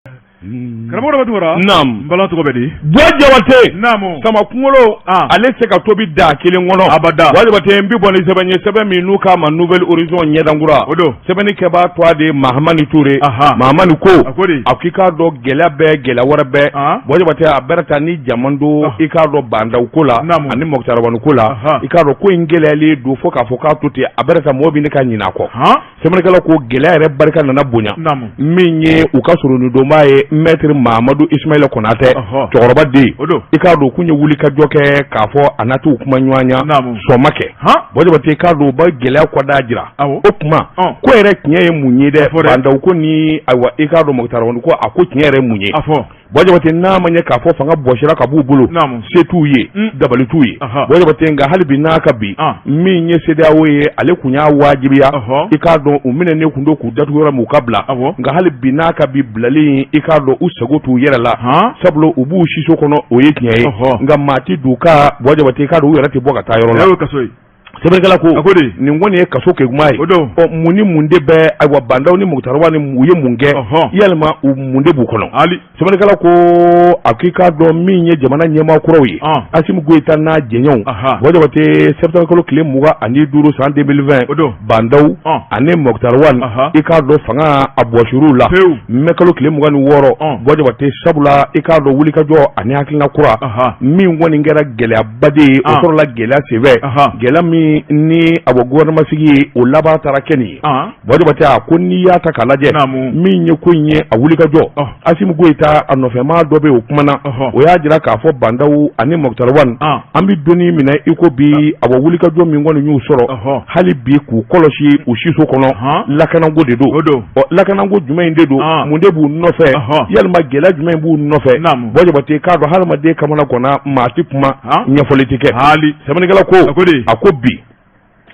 Karamɔgɔ Daba Tunkara. Naamu. N bala tɔgɔ bɛ di? Buwa Jabate. Naamu. Sama kunkolo. Ah. Ale tɛ se ka tobi da kelen kɔnɔ. Abada. Buwa Jabate, n bɛ bɔ ni sɛbɛn ye, sɛbɛn min n'u k'a ma Nouvel Horizon, ɲɛdankura. O don. Sɛbɛnni kɛbaa tɔgɔ de ye Mahamani Ture. Aha. Mahamani ko. A ko di? A k'i k'a dɔn, gɛlɛya bɛɛ, gɛlɛya wɛrɛ bɛɛ. Ah. Buwa Jabate, a bɛrɛ ta ni jama don. Ah. I k'a dɔn, Bah N'Daw ko la. Naamu. Ani Moctar Ouane ko la. Aha. I k'a dɔn, ko in gɛlɛyalen don fo k'a fɔ k'a to ten, a bɛrɛ ta mɔgɔ bɛ ne ka ɲinɛ a kɔ. Han. Sɛbɛnnikɛla ko gɛlɛya yɛrɛ barika nana bonya. Naamu. Min ye u ka soronadonbaa ye, maître Mahamadu Ismaïla Konatɛ, cɛkɔrɔba den. O don. I k'a dɔn, kun ye wuli ka jɔ kɛ k'a fɔ a na t'u kuma ɲɔgɔn ɲa. Naamu. Sɔn ma kɛ. Han. Buwa Jabate, k'a dɔn, u ba gɛlɛya kɔda jira. O tuma, ko yɛrɛ tiɲɛ ye mun ye dɛ? A fɔ dɛ. Bah N'Daw ko ni, ayiwa, i k'a dɔn, Moctar Ouane ko, a ko tiɲɛ yɛrɛ mun ye? A fɔ. Buwa Jabate, n'a ma ɲɛ k'a fɔ fanga bɔsira ka b'u bolo, Naamu. se t'u ye, dabali t'u ye. Buwa Jabate, nka hali bi n'a ka bi, min ye CEDEAO ye, ale kun y'a wajibiya. I k'a dɔn, u minɛnen kun don k'u datugu yɔrɔ min, u ka bila. Nka hali bi n'a ka bi, bilali, i k'a dɔn, u sago t'u yɛrɛ la, sabula u b'u siso kɔnɔ, o ye tiɲɛ ye, nka maa tɛ don u ka. Buwa Jabate, i k'a dɔn, u yɛrɛ tɛ bɔ ka taa yɔrɔ la. O ye kaso ye. Sɛbɛnnikɛla ko A ko di? Nin kɔni ye kaso keguma ye. O don. Ɔ, mun ni mun de bɛ, ayiwa, Bah N'Daw ni Moctar Ouane, u ye mun kɛ? Yalima u mun de b'u kɔnɔ? Ali. Sɛbɛnnikɛla ko a k'i k'a dɔn, min ye jamana ɲɛmaa kuraw ye, Assimi Goïta n'a jɛɲɔgɔnw, Buwa Jabate, septembre kalo tile 25 san 2020, O don. Bah N'Daw ani Moctar Ouane, i k'a dɔn, fanga a bɔsir'u la Pewu. mai kalo tile 26. Buwa Jabate, sabula i k'a dɔn, wulikajɔ ani hakilina kura min kɔni kɛra gɛlɛyaba de ye, o sɔrɔla gɛlɛya senfɛ, gɛlɛya min ni a bɔ gouvernement sigi ye, o laban taara kɛ nin ye. Buwa Jabate, a ko n'i y'a ta k'a lajɛ, min ye ko in ye, a wulikajɔ, Assimi Goïta a nɔfɛmaa dɔ bɛ yen, o kumana, o y'a jira k'a fɔ Bah N'Daw ani Moctar Ouane, an bɛ donni minɛ i ko bi, a bɔ wulikajɔ min kɔni y'u sɔrɔ, hali bi k'u kɔlɔsi u siso kɔnɔ, lakanako de don. O don. Ɔ, lakanako jumɛn in de don? Mun de b'u nɔfɛ? Yalima gɛlɛya jumɛn b'u nɔfɛ? Buwa Jabate, k'a dɔn, hadamaden kamana ganna, maa tɛ kuma, ɲɛfɔli tɛ kɛ. Hali. Sɛbɛnnikɛla ko A ko di? A ko bi,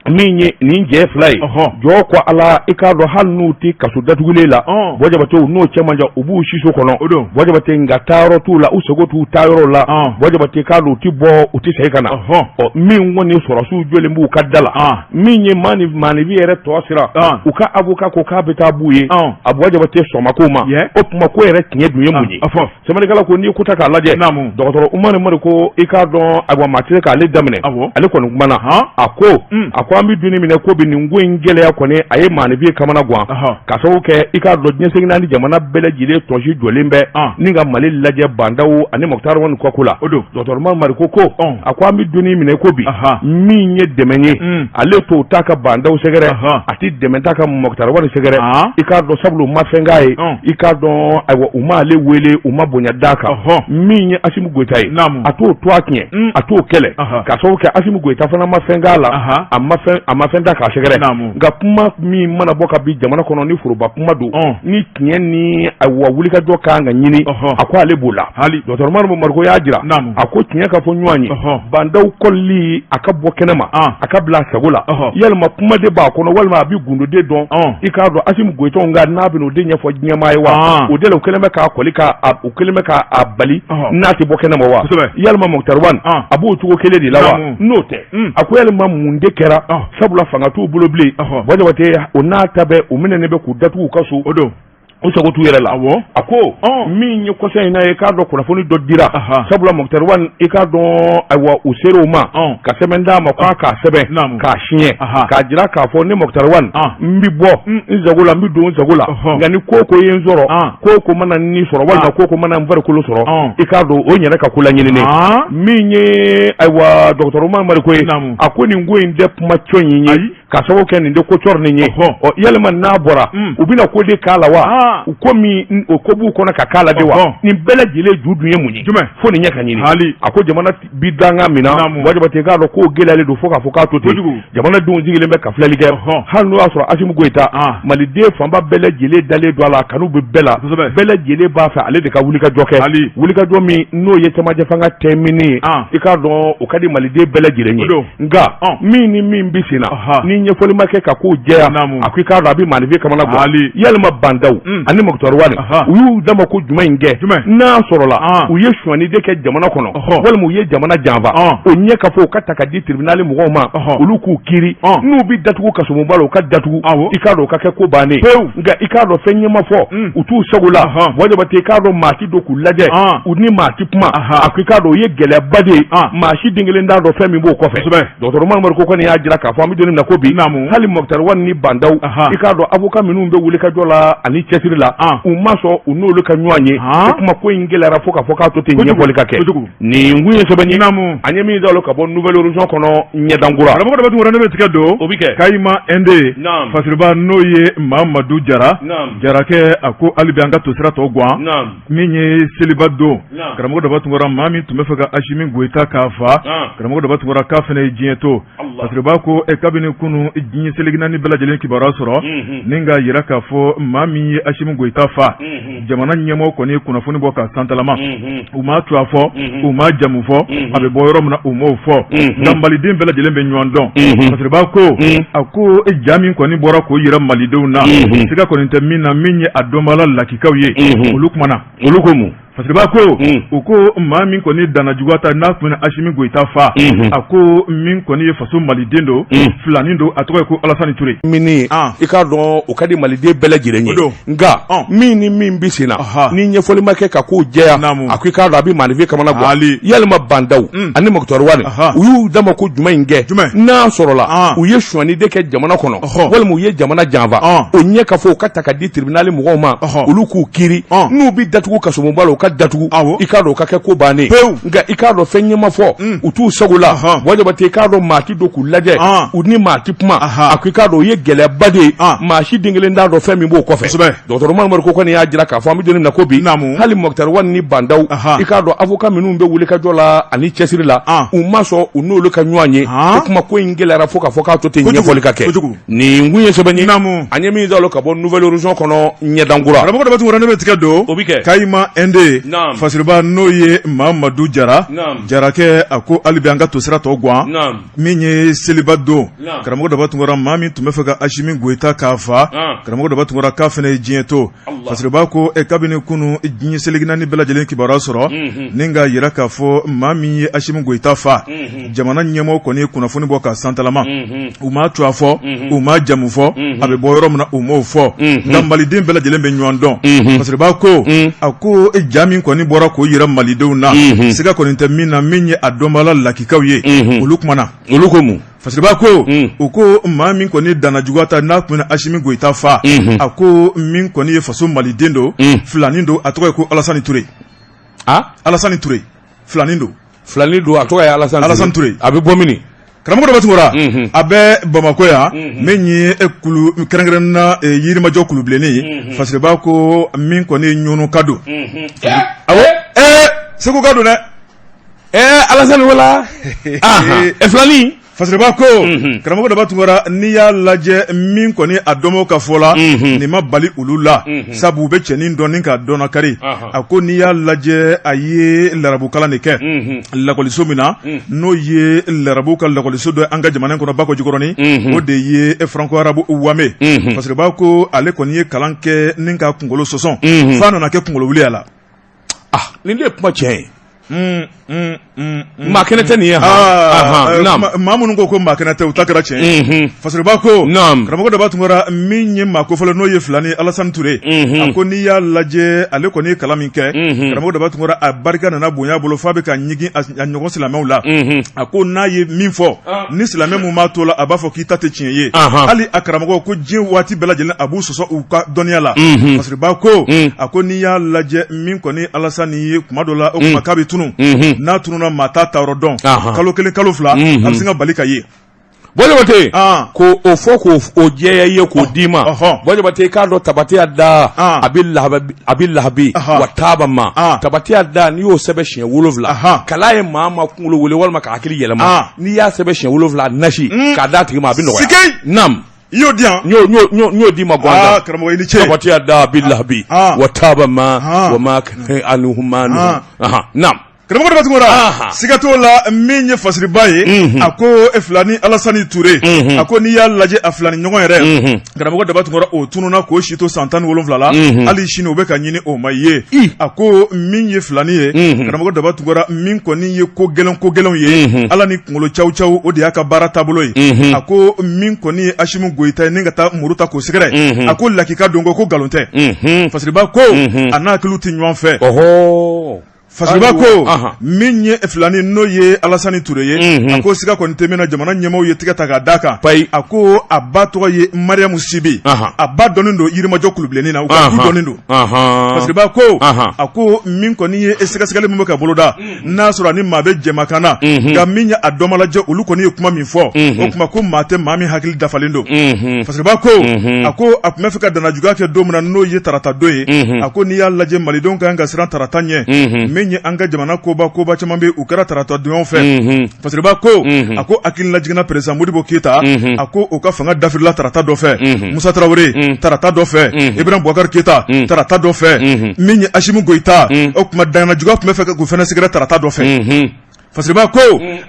min ye nin jɛ fila ye, jɔ ko ala, i k'a dɔn, hali n'u tɛ kaso datugulen la, Buwa Jabate, n'o cɛ man jan, u b'u siso kɔnɔ. O don. Buwa Jabate, nka taayɔrɔ t'u la, u sego t'u taayɔrɔ la. Buwa Jabate, k'a dɔn, u tɛ bɔ, u tɛ segin ka na. Ɔ, min kɔni sɔrɔsiw jɔlen b'u ka da la, min ye maa ni maaninfin yɛrɛ tɔ sira, u ka avocat ko k'a bɛ taa b'u ye, a Buwa Jabate sɔn ma k'o ma. O tuma, ko yɛrɛ tiɲɛ dun ye mun ye? A fɔ. Sɛbɛnnikɛla ko n'i ko ta k'a lajɛ, dɔgɔtɔrɔ Umaru Mariko, i k'a dɔn, ayiwa, maa tɛ se k'ale daminɛ. Ale kɔni kumana, a ko a ko an bɛ donni minɛ ko bi, nin ko in gɛlɛya kɔni, a ye maaninfin kamana gan, ka sababu kɛ, i k'a dɔn, diɲɛ seleke naani jamana bɛɛ lajɛlen tɔnsi jɔlen bɛ ni ka Mali lajɛ Bah N'Daw ani Moctar Ouane ka ko la. O don. Dɔgɔtɔrɔ Umaru Mariko ko a ko an bɛ donni minɛ ko bi, min ye dɛmɛ ye, ale t'o ta ka Bah N'Daw sɛgɛrɛ, a tɛ dɛmɛ ta ka Moctar Ouane sɛgɛrɛ. I k'a dɔn, sabula u ma fɛn k'a ye, i k'a dɔn, ayiwa, u ma ale wele, u ma bonya d'a kan. Min ye Assimi Goïta ye, a t'o to a tiɲɛ, a t'o kɛlɛ, ka sababu kɛ Assimi Goïta fana ma fɛn k'a la, a ma fɛn ta k'a sɛgɛrɛ. Nka kuma min mana bɔ ka bin jamana kɔnɔ, ni foroba kuma don, ni tiɲɛ ni, ayiwa, wulikajɔ kan ka ɲini, a ko ale b'o la. Dɔgɔtɔrɔ Umaru Mariko y'a jira, a ko tiɲɛ ka fɔ ɲɔgɔn ye, Bah N'Daw kɔlili, a ka bɔ kɛnɛ ma, a ka bila a sago la, yalima kuma de b'a kɔnɔ walima a bɛ gundo de dɔn? I k'a dɔn, Assimi Goïta nka n'a bɛna o de ɲɛfɔ diɲɛmaa ye wa, o de la u kɛlen bɛ k'a kɔli, ka u kɛlen bɛ k'a bali n'a tɛ bɔ kɛnɛ ma wa? Yalima Moctar Ouane, a b'o cogo kelen de la wa? N'o tɛ, a ko yalima mun de kɛra? Sabula fanga t'u bolo bilen. Buwa Jabate, o n'a ta bɛɛ, u minɛnen bɛ k'u datugu u ka so. O don. U sago t'u yɛrɛ la. A ko min ye kɔsa in na ye, k'a dɔn, kunnafoni dɔ dira, sabula Moctar Ouane, i k'a dɔn, ayiwa, u sera o ma ka sɛbɛn d'a ma k'a k'a sɛbɛn k'a siɲɛ, k'a jira k'a fɔ ne Moctar Ouane, n bɛ bɔ n sago la, n bɛ don n sago la, nka ni ko ko ye n sɔrɔ, ko ko mana n ni sɔrɔ walima ko ko mana n farikolo sɔrɔ, i k'a dɔn, o n yɛrɛ ka ko laɲininen. Min ye, ayiwa, dɔgɔtɔrɔ Umaru Mariko ye, a ko nin ko in tɛ kuma cɔ in ye, ka sababu kɛ nin de ko cɔrɔ nin ye. Ɔ, yalima n'a bɔra, u bɛna ko de k'a la wa? U ko min, o ko b'u kɔnɔ ka k'a la de wa? Nin bɛɛ lajɛlen ju dun ye mun ye? Fo nin ɲɛ ka ɲini. A ko jamana bi danga min na, Buwa Jabate, k'a dɔn k'o gɛlɛyalen don fo k'a fɔ k'a to ten. Jamanadenw sigilen bɛ ka filɛli kɛ, hali n'o y'a sɔrɔ Assimi Goïta, maliden fanba bɛɛ lajɛlen dalen don a la, kanu bɛ bɛɛ la, bɛɛ lajɛlen b'a fɛ ale de ka wulikajɔ kɛ, wulikajɔ min n'o ye cɛmancɛ fanga tɛmɛni ye, i k'a dɔn, o ka di maliden bɛɛ lajɛlen ye. Nka min ni min bɛ sen na ni Ni ɲɛfɔli ma kɛ ka kow jɛya, a ko i k'a dɔn a bɛ maaninfin kamana gan. Yalima Ba Ndaw ani Moctar Ouane, u y'u dama ko jumɛn in kɛ? N'a sɔrɔla u ye sonyani de kɛ jamana kɔnɔ walima u ye jamana janfa, o ɲɛ ka fɔ u ka ta ka di tribunal mɔgɔw ma, olu k'u kiiri. N'u bɛ datugu kasobonba la, u ka datugu, i k'a dɔn o ka kɛ ko bannen. Nka i k'a dɔn fɛn ɲɛ ma fɔ, u t'u sago la. Buwa Jabate, i k'a dɔn maa ti don k'u lajɛ, u ni maa ti kuma. A ko i k'a dɔn o ye gɛlɛyaba de ye, maa si den kelen t'a dɔn fɛn min b'o kɔfɛ. Dɔgɔtɔrɔ Umaru Mariko kɔni y'a jira k'a fɔ an bɛ don min na ko bi, hali Moctar Ouane ni Ba Ndaw, i k'a dɔn avocat minnu bɛ wuli ka jɔ la ani cɛsiri la, u ma sɔn u n'olu ka ɲɔgɔn ye. O kuma ko in gɛlɛyara fo k'a fɔ k'a to ten ɲɛfɔli ka kɛ. Nin kun ye sɛbɛn ye an ye min da ka bɔ Nouvel Horizon kɔnɔ ɲɛdankura. Karamɔgɔ Daba Tunkara, ne bɛ tigɛ don. O bɛ kɛ. Kayima ND Fasiriba, n'o ye Mamadu Jara Jarakɛ, a ko hali bi an ka tosira tɔ gan. Min ye seliba don, karamɔgɔ Daba Tunkara, maa min tun bɛ fɛ ka Asimi Goyita k'a fa, karamɔgɔ Daba Tunkara, k'a fana ye diɲɛ to. Fasiriba ko kabini kunun diɲɛ seleke naani bɛɛ lajɛlen kibaruya sɔrɔ ni k'a jira k'a fɔ maa min ye Asimi Goyita fa, jamana ɲɛmɔgɔ kɔni ye kunnafoni bɔ ka santalama. U m'a tɔgɔ fɔ, u m'a jamu fɔ, a bɛ bɔ yɔrɔ min na u m'o fɔ, nka maliden bɛɛ lajɛlen bɛ ɲɔgɔn dɔn. Fasiriba ko a ko ja min kɔni bɔra k'o jira malidenw na, siga kɔni tɛ min na, min ye a dɔnbaala lakikaw ye, olu kumana. Olu ko mun? Fasiriba ko u ko maa min kɔni danna juguya ta n'a tun bɛ Asimi Goyita fa, a ko min kɔni ye faso maliden don, filanin don, a tɔgɔ ye ko Alasani Ture. Min i k'a dɔn o ka di maliden bɛɛ lajɛlen ye, nka min ni min bɛ sen na, ni ɲɛfɔli ma kɛ ka kow jɛya, a ko i k'a dɔn a bɛ maaninfin kamana gan. Yalima Ba Ndaw ani Moctar Ouane, u y'u dama ko jumɛn in kɛ? N'a sɔrɔla u ye sonyani de kɛ jamana kɔnɔ walima u ye jamana janfa, o ɲɛ ka fɔ u ka ta ka di tribunal mɔgɔw ma, olu k'u kiiri. N'u bɛ datugu kasobonba la, u ka datugu, i k'a dɔn o ka kɛ ko bannen. Nka i k'a dɔn fɛn ɲɛ ma fɔ, u t'u sago la. Buwa Jabate, i k'a dɔn maa ti don k'u lajɛ, u ni maa ti kuma. A ko i k'a dɔn o ye gɛlɛyaba de ye, maa si den kelen t'a dɔn fɛn min b'o kɔfɛ. Dɔgɔtɔrɔ Umaru Mariko kɔni y'a jira k'a fɔ an bɛ don min na ko bi, hali Moctar Ouane ni Ba Ndaw, i k'a dɔn avocat minnu bɛ wuli ka jɔ la ani cɛsiri la, u ma sɔn u n'olu ka ɲɔgɔn ye. O kuma ko in gɛlɛyara fo k'a fɔ k'a to ten ɲɛfɔli ka kɛ. Nin kun ye sɛbɛn ye an ye min da ka bɔ Nouvel Horizon kɔnɔ ɲɛdankura. Karamɔgɔ Daba Tunkara, ne bɛ tigɛ don. O bɛ kɛ. Kayima ND Fasiriba, n'o ye Mamadu Jara Jarakɛ, a ko hali bi an ka tosira tɔ gan. Min ye seliba don, karamɔgɔ Daba Tunkara, maa min tun bɛ fɛ ka Asimi Goyita k'a fa, karamɔgɔ Daba Tunkara, k'a fana ye diɲɛ to. Fasiriba ko kabini kunun diɲɛ seleke naani bɛɛ lajɛlen kibaruya sɔrɔ ni k'a jira k'a fɔ maa min ye Asimi Goyita fa, jamana ɲɛmɔgɔ kɔni ye kunnafoni bɔ ka santalama. U m'a tɔgɔ fɔ, u m'a jamu fɔ, a bɛ bɔ yɔrɔ min na u m'o fɔ, nka maliden bɛɛ lajɛlen bɛ ɲɔgɔn dɔn. Fasiriba ko a ko ja min kɔni bɔra k'o jira malidenw na, siga kɔni tɛ min na, min ye a dɔnbaala lakikaw ye, olu kumana. Olu ko mun? Fasiriba ko u ko maa min kɔni danna juguya ta n'a tun bɛ Asimi Goyita fa, a ko min kɔni ye faso maliden don, filanin don, a tɔgɔ ye ko Alasani Ture. Alasani Ture, filanin don. Filanin don, a tɔgɔ ye Alasani. Alasani Ture. A bɛ bɔ min? Karamɔgɔ Daba Tunkara, a bɛ Bamakɔ yan, min ye kulu kɛrɛnkɛrɛn na Yirimajɔ kulubilennin ye. Fasiriba ko min kɔni ye ɲɔnɔka don. Awɔ, Seguka don dɛ. Alasani wala filanin. Fasiriba ko karamɔgɔ Daba Tunkara, n'i y'a lajɛ min kɔni a dɔnbaaw ka fɔ la, nin ma bali olu la, sabu u bɛ cɛnin dɔn ni k'a dɔn kari. A ko n'i y'a lajɛ, a ye larabukalan de kɛ lakɔliso min na, n'o ye larabu ka lakɔliso dɔ an ka jamana kɔnɔ Bakɔ Jikɔrɔni, o de ye franco arabe Wame. Fasiriba ko ale kɔni ye kalan kɛ ni ka kunkolo sɔsɔ f'a nana kɛ kunkolo wuli a la. Ah, nin de ye kuma tiɲɛ ye. Maa kɛnɛ tɛ nin ye. Maa minnu ko maa kɛnɛ tɛ, u ta kɛra tiɲɛ ye. Fasiriba ko karamɔgɔ Daba Tunkara, min ye maa kofɔlen n'o ye filanin Alasani Ture, a ko n'i y'a lajɛ, ale kɔni ye kalan min kɛ, karamɔgɔ Daba Tunkara, a barika nana bonya bolo f'a bɛ ka ɲigin a ɲɔgɔn silamɛw la. A ko n'a ye min fɔ, ni silamɛ min m'a to la, a b'a fɔ k'i ta tɛ tiɲɛ ye. Hali a karamɔgɔ ko diɲɛ waati bɛɛ lajɛlen a b'u sɔsɔ u ka dɔnniya la. Fasiriba ko a ko n'i y'a lajɛ, min kɔni Alasani ye, kuma dɔ la o kuma k'a bɛ tunun, n'a tununna maa t'a taayɔrɔ dɔn, kalo kelen kalo fila a bɛ sin ka bali ka ye. Buwa Jabate, ko o fɔ k'o jɛya i ye k'o d'i ma. Buwa Jabate, i k'a dɔn tabatiya da abi lahabi wa taba ma tabatiya da, n'i y'o sɛbɛn siɲɛ 7, kala ye maa ma kunkolo wuli walima ka hakili yɛlɛma, n'i y'a sɛbɛn siɲɛ 7 nasi k'a d'a tigi ma, a bɛ nɔgɔya. Naam. I y'o di yan. N y'o d'i ma gansan. Aa karamɔgɔ, i ni ce. Tabatiya da abi lahabi wa taba ma wa ma anuhuma. Naam. Karamɔgɔ Daba Tunkara, siga t'o la, min ye fasiriba ye, a ko e filani Alasani Ture, a ko n'i y'a lajɛ a filani ɲɔgɔn yɛrɛ, karamɔgɔ Daba Tunkara, o tununna k'o si to san 17 la, hali sini o bɛ ka ɲini, o ma ye. A ko min ye filani ye, karamɔgɔ Daba Tunkara, min kɔni ye ko gɛlɛn ko gɛlɛnw ye, Ala ni kunkolo caw caw, o de y'a ka baara taabolo ye. A ko min kɔni ye Asimi Goyita ye, ni ka taa muru ta k'o sɛgɛrɛ, a ko lakika don ko nkalon tɛ. Fasiriba ko a n'a hakiliw tɛ ɲɔgɔn fɛ. Fasiriba ko min ye filani, n'o ye Alasani Ture ye, a ko siga kɔni tɛ min na, jamana ɲɛmaaw ye tigɛ ta k'a d'a kan. A ko a ba tɔgɔ ye Mariamu Sibi, a ba dɔnnen don Yirimajɔ kulubilennin na, u ka du dɔnnen don. Fasiriba ko a ko min kɔni ye sɛgɛsɛgɛli min bɛ ka boloda, n'a sɔrɔ ni maa bɛ jɛmakan na, nka min ye a dɔnmalajɛ, olu kɔni ye kuma min fɔ, o tuma ko maa tɛ maa min hakili dafalen don. Fasiriba ko a ko a tun bɛ fɛ ka dannajuguya kɛ don min na, n'o ye tarata don ye, a ko n'i y'a lajɛ, malidenw ka kan ka siran tarata ɲɛ. Min ye an ka jamana koba koba caman bɛ, u kɛra tarata donyaw fɛ. Fasiriba ko a ko hakili lajiginna président Modibo Keyita, a ko o ka fanga dafirila tarata dɔ fɛ, Musa Tarawele tarata dɔ fɛ, Ibrahim Boubacar Keyita tarata dɔ fɛ, min ye Asimi Goyita, o tuma dannajuguya tun bɛ fɛ k'o fana sɛgɛrɛ tarata dɔ fɛ. Fasiriba ko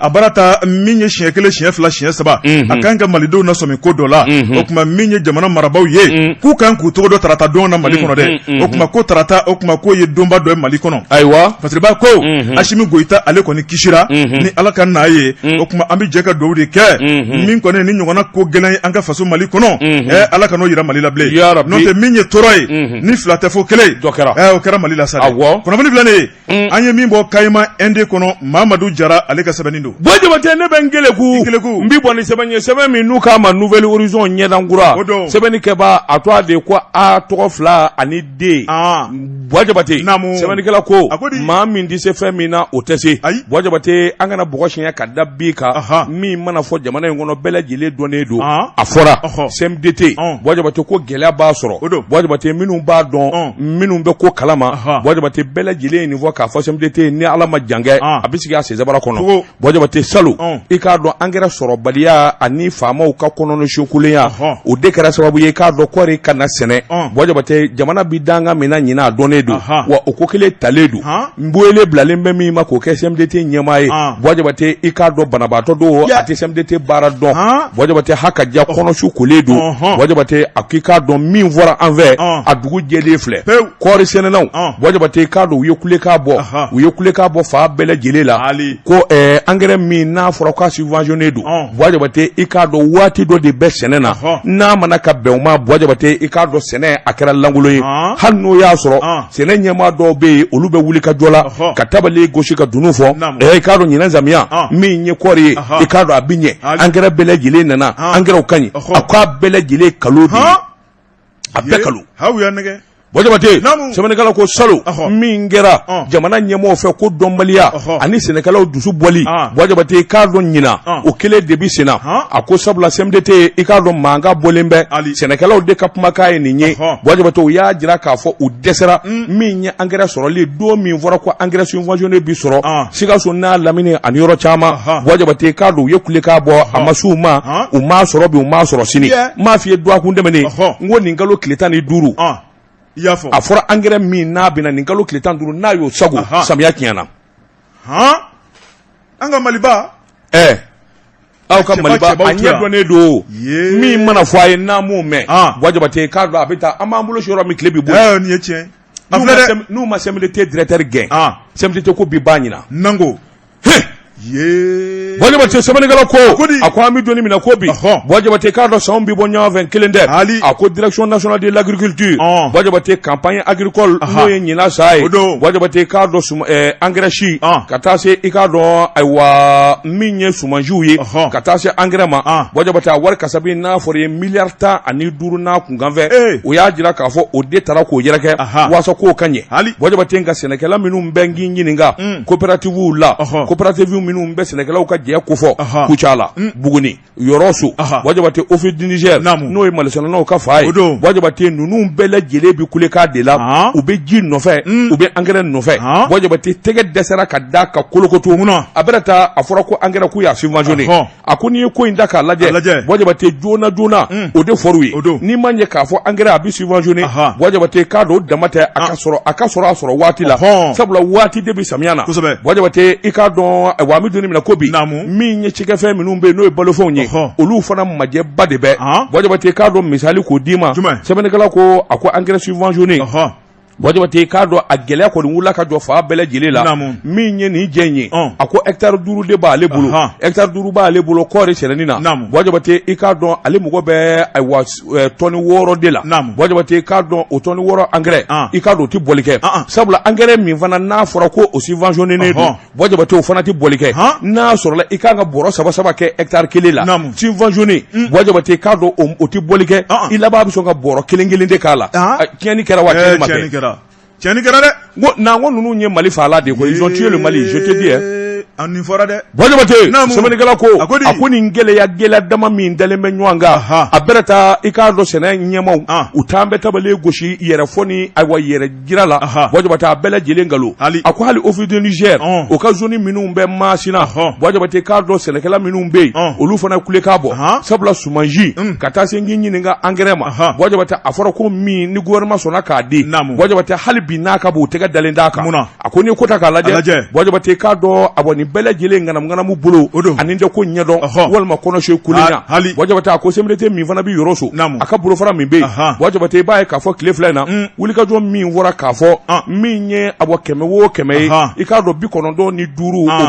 a baara ta min ye siɲɛ kelen, siɲɛ fila, siɲɛ saba, a kan ka malidenw nasɔmi ko dɔ la. O tuma min ye jamana marabaaw ye, k'u kan k'u tɔgɔ dɔn tarata don na Mali kɔnɔ dɛ. O tuma ko tarata, o tuma k'o ye donba dɔ ye Mali kɔnɔ. Ayiwa. Fasiriba ko Asimi Goyita, ale kɔni kisira ni Ala ka n'a ye. O tuma an bɛ jɛ ka dugawu de kɛ. Min kɔni ni ɲɔgɔnna ko gɛlɛn ye an ka faso Mali kɔnɔ, Ala kan'o jira Mali la bilen. N'o tɛ, min ye tɔɔrɔ ye, ni fila tɛ fo kelen, o kɛra Mali la sa. Kunnafoni filɛ nin ye, an ye min bɔ Kayima Inde kɔnɔ, Mamadu Jara, ale ka sɛbɛnni don. Buwa Jabate, ne bɛ n keleku n bɛ bɔ ni sɛbɛn ye, sɛbɛn min n'u k'a ma Nouvel Horizon, ɲɛdankura. Sɛbɛnnikɛbaa, a tɔgɔ de ko A tɔgɔ fila ani D. Buwa Jabate, sɛbɛnnikɛla ko maa min tɛ se fɛn min na, o tɛ se. Buwa Jabate, an kana bɔgɔ siɲɛ ka da bin kan. Min mana fɔ jamana in kɔnɔ, bɛɛ lajɛlen dɔnnen don. A fɔra CMDT, Buwa Jabate, ko gɛlɛya b'a sɔrɔ. Buwa Jabate, minnu b'a dɔn, minnu bɛ ko kalama, Buwa Jabate, bɛɛ lajɛlen ye nin fɔ k'a fɔ CMDT, ni Ala ma jan kɛ, a bɛ sigi a sensabara kɔnɔ. Buwa Jabate, salon, i k'a dɔn angɛrɛ sɔrɔbaliya ani faamaw ka kɔnɔnasikolenya, o de kɛra sababu ye, i k'a dɔn kɔɔri kana sɛnɛ. Buwa Jabate, jamana bi danga min na ɲinan, a dɔnnen don, wa o ko kelen talen don. Wele bilalen bɛ min ma k'o kɛ CMDT ɲɛmaa ye, Buwa Jabate, i k'a dɔn banabaatɔ don, a tɛ CMDT baara dɔn. Buwa Jabate, ha ka ja kɔnɔsu kolen don. Buwa Jabate, a k'i k'a dɔn min fɔra an fɛ, a dugu jɛlen filɛ. Kɔɔri sɛnɛnaw, Buwa Jabate, i k'a dɔn u ye kulekan bɔ, u ye kulekan bɔ fan bɛɛ lajɛlen la ko angɛrɛ min n'a fɔra k'a subventionné don, Buwa Jabate, i k'a dɔn waati dɔ de bɛ sɛnɛ na, n'a mana ka bɛn o ma, Buwa Jabate, i k'a dɔn sɛnɛ a kɛra lankolon ye. Hali n'o y'a sɔrɔ sɛnɛ ɲɛmaa dɔw bɛ yen, olu bɛ wuli ka jɔ la ka tabali gosi ka dunun fɔ, i k'a dɔn ɲinan samiya min ye kɔɔri ye, i k'a dɔn a bɛ ɲɛ, angɛrɛ bɛɛ lajɛlen nana, angɛrɛw ka ɲi. A k'a bɛɛ lajɛlen kalon de ye, a bɛɛ kalon. Buwa Jabate, sɛbɛnnikɛla ko salon min kɛra jamana ɲɛmɔgɔw fɛ ko dɔnbaliya ani sɛnɛkɛlaw dusu bɔli, Buwa Jabate, i k'a dɔn ɲinan o kelen de bɛ senna. A ko sabula CMDT, i k'a dɔn mankan bɔlen bɛ, sɛnɛkɛlaw de ka kumakan ye nin ye. Buwa Jabate, u y'a jira k'a fɔ u dɛsɛra min ye angɛrɛ sɔrɔli. Don min fɔra ko angɛrɛ subventionné bi sɔrɔ Sikaso n'a lamini ani yɔrɔ caman, Buwa Jabate, i k'a dɔn u ye kulekan bɔ, a ma s'u ma, u m'a sɔrɔ bi, u m'a sɔrɔ sini. N m'a f'i ye dɔgɔkun tɛmɛnen, n ko nin kalo tile 15, i y'a fɔ, a fɔra angɛrɛ min n'a bɛna nin kalo tile 15, n'a y'o sago, samiya tiɲɛna. An ka Maliba. Ɛɛ, aw ka Maliba, a ɲɛ dɔnnen don. Min mana fɔ a ye, n'a m'o mɛn, Buwa Jabate, k'a dɔn a bɛ taa. An b'an bolo yɔrɔ min, tile bɛ bɔ. Nin ye tiɲɛ. N'u ma CMDT directeur gɛn, CMDT ko bi ban ɲinan. Nango. Buwa Jabate, sɛbɛnnikɛla ko a ko an bɛ don min na ko bi, Buwa Jabate, k'a dɔn sanw bɛ bɔ ɲɔgɔn fɛ, kelen tɛ. A ko direction nationale de l'agriculture, Buwa Jabate, campagne agricole, n'o ye ɲinan san ye, Buwa Jabate, k'a dɔn engrais si ka taa se, i k'a dɔn ayiwa min ye sumansiw ye, ka taa se engrais ma, Buwa Jabate, a wari kasabi n'a fɔra ye miliyari 15 n'a kunkanfɛ, o y'a jira k'a fɔ o de taara k'o yɛrɛkɛ waasa k'o ka ɲɛ. Buwa Jabate, ka sɛnɛkɛla minnu bɛ k'i ɲininka coopérativew la, coopérative minnu bɛ sɛnɛkɛlaw ka jɛ kofɔ Kucala Buguni Yɔrɔso Buwa Jabate Office du Niger n'o ye malisɛnɛnaw ka fa ye Buwa Jabate ninnu bɛɛ lajɛlen bɛ kulekan de la u bɛ ji nɔfɛ u bɛ angɛrɛ nɔfɛ Buwa Jabate tɛgɛ dɛsɛra ka da ka kolokoto a bɛna taa a fɔra ko angɛrɛ k'u y'a subventionné a ko n'i ye ko in ta k'a lajɛ Buwa Jabate joona joona o de fɔr'u ye n'i ma ɲɛ k'a fɔ angɛrɛ a bɛ subventionné Buwa Jabate k'a don dama tɛ a ka sɔrɔ a ka sɔrɔ a sɔrɔ waati la sabula waati de bɛ samiya na Buwa Jabate i k'a dɔn wa an bɛ don min na ko bi min ye cikɛfɛn minnu bɛ yen n'o ye balofɛnw ye olu fana majɛba de bɛ Buwa Jabate k'a dɔn misali k'o d'i ma sɛbɛnnikɛla ko a ko angɛrɛ subventionné Buwa Jabate k'a dɔn a gɛlɛya kɔni wulila ka jɔ fan bɛɛ lajɛlen la min ye nin jɛ in ye a ko hectare 5 de b'ale bolo hectare 5 b'ale bolo kɔɔri sɛnɛni na Buwa Jabate i k'a dɔn ale mago bɛ ayiwa tɔni 6 de la Buwa Jabate k'a dɔn o tɔni 6 angɛrɛ i k'a dɔn o tɛ bɔli kɛ sabula angɛrɛ min fana n'a fɔra ko o subventionné don Buwa Jabate o fana tɛ bɔli kɛ n'a sɔrɔla i kan ka bɔrɔ saba saba kɛ hectare kelen la subventionné Buwa Jabate k'a dɔn o tɛ bɔli kɛ i laban bɛ sɔn ka bɔrɔ kelen kelen de k'a la tiɲɛni kɛra wa tiɲɛni ma kɛ tiɲɛni kɛra dɛ n ko na ko ninnu ye Mali faala de ko ils ont tué le Mali je te dis a nin fɔra dɛ Buwa Jabate sɛbɛnnikɛla ko a ko nin gɛlɛya gɛlɛya dama min dalen bɛ ɲɔgɔn kan a bɛna taa i k'a dɔn sɛnɛ ɲɛmaaw u t'an bɛ tabale gosi yɛrɛ fɔ ni ayiwa yɛrɛ jira la Buwa Jabate a bɛɛ lajɛlen nkalon a ko hali Office du Niger o ka zone minnu bɛ Masina Buwa Jabate k'a dɔn sɛnɛkɛla minnu bɛ yen olu fana kulekan bɔ sabula sumansi ka taa se k'i ɲininka angɛrɛ ma Buwa Jabate a fɔra ko min ni gouvernement sɔnna k'a di Buwa Jabate hali bi n'a ka bon u tɛgɛ dalen d'a kan a ko n'i ko ta k'a lajɛ Buwa Jabate k'a dɔn a bɔ nin bɛɛ lajɛlen ŋanamuŋanamu bolo ani tɛ ko ɲɛdɔn walima kɔnɔse kulenya Buwa Jabate a ko CMDT min fana bɛ Yɔrɔso a ka bolofara min bɛ yen Buwa Jabate i b'a ye k'a fɔ tile fila in na wulikajɔ min fɔra k'a fɔ min ye a bɔ 100 o 100 ye i k'a dɔn 95 o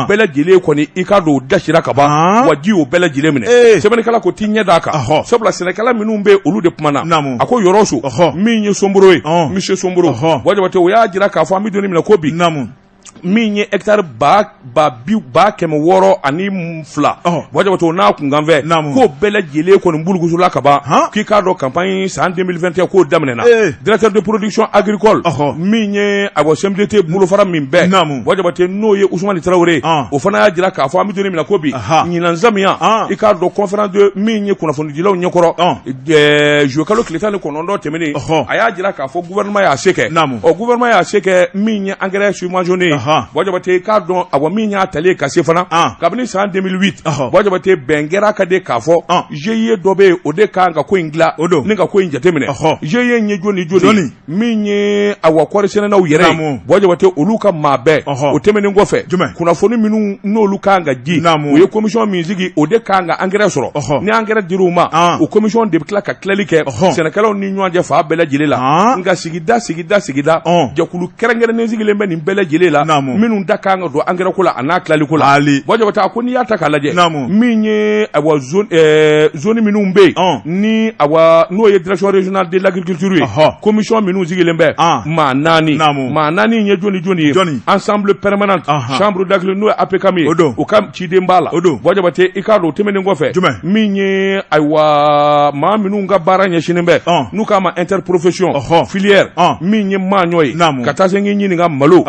bɛɛ lajɛlen kɔni i k'a dɔn o dasira ka ban wa ji y'o bɛɛ lajɛlen minɛ sɛbɛnnikɛla ko t'i ɲɛ d'a kan sabula sɛnɛkɛla minnu bɛ olu de kumana a ko Yɔrɔso min ye Sonboro ye monsieur Sonboro Buwa Jabate o y'a jira k'a fɔ an bɛ don min na ko bi min ye hectare 602,000 Buwa Jabate o n'a kunkanfɛn k'o bɛɛ lajɛlen kɔni bulukusula ka ban k'i k'a dɔn campagne san 2021 k'o daminɛna directeur de production agricole min ye ayiwa CMDT bolofara min bɛɛ Buwa Jabate n'o ye Usumani Tarawele o fana y'a jira k'a fɔ an bɛ don min na ko bi ɲinan samiya i k'a dɔn conférence de min ye kunnafonidilaw ɲɛkɔrɔ juillet kalo tile 19 tɛmɛnen a y'a jira k'a fɔ gouvernement y'a se kɛ ɔ gouvernement y'a se kɛ min ye engrais subventionné ye Buwa Jabate k'a dɔn awa min y'a talen ka se fana kabini san 2008 Buwa Jabate bɛn kɛra ka de k'a fɔ GIE dɔ bɛ yen o de kan ka ko in dilan o don ni ka ko in jateminɛ GIE in ye jɔni jɔni min ye awa kɔɔri sɛnɛnaw yɛrɛ ye Buwa Jabate olu ka maa bɛɛ o tɛmɛnen kɔfɛ kunnafoni minnu n'olu kan ka di u ye commission min sigi o de kan ka engrais sɔrɔ ni engrais dir'u ma o commission de bɛ tila ka tilali kɛ sɛnɛkɛlaw ni ɲɔgɔn cɛ fan bɛɛ lajɛlen la nka sigida sigida sigida jɛkulu kɛrɛnkɛrɛnnen sigilen bɛ nin bɛɛ lajɛlen la minnu da kan ka don engrais ko la a n'a tilaliko la Buwa Jabate a ko n'i y'a ta k'a lajɛ min ye awa zone minnu bɛ yen ni awa n'o ye direction régionale de l'agriculture ye commission minnu sigilen bɛ maa naani maa naani ye jɔni jɔni ye ensemble permanente chambre d'agriculture n'o ye APCAM ye o ka ciden b'a la Buwa Jabate i k'a dɔn o tɛmɛnen kɔfɛ min ye ayiwa maa minnu ka baara ɲɛsinnen bɛ n'u k'a ma interprofession filière min ye maɲɔ ye ka taa se k'i ɲininka malo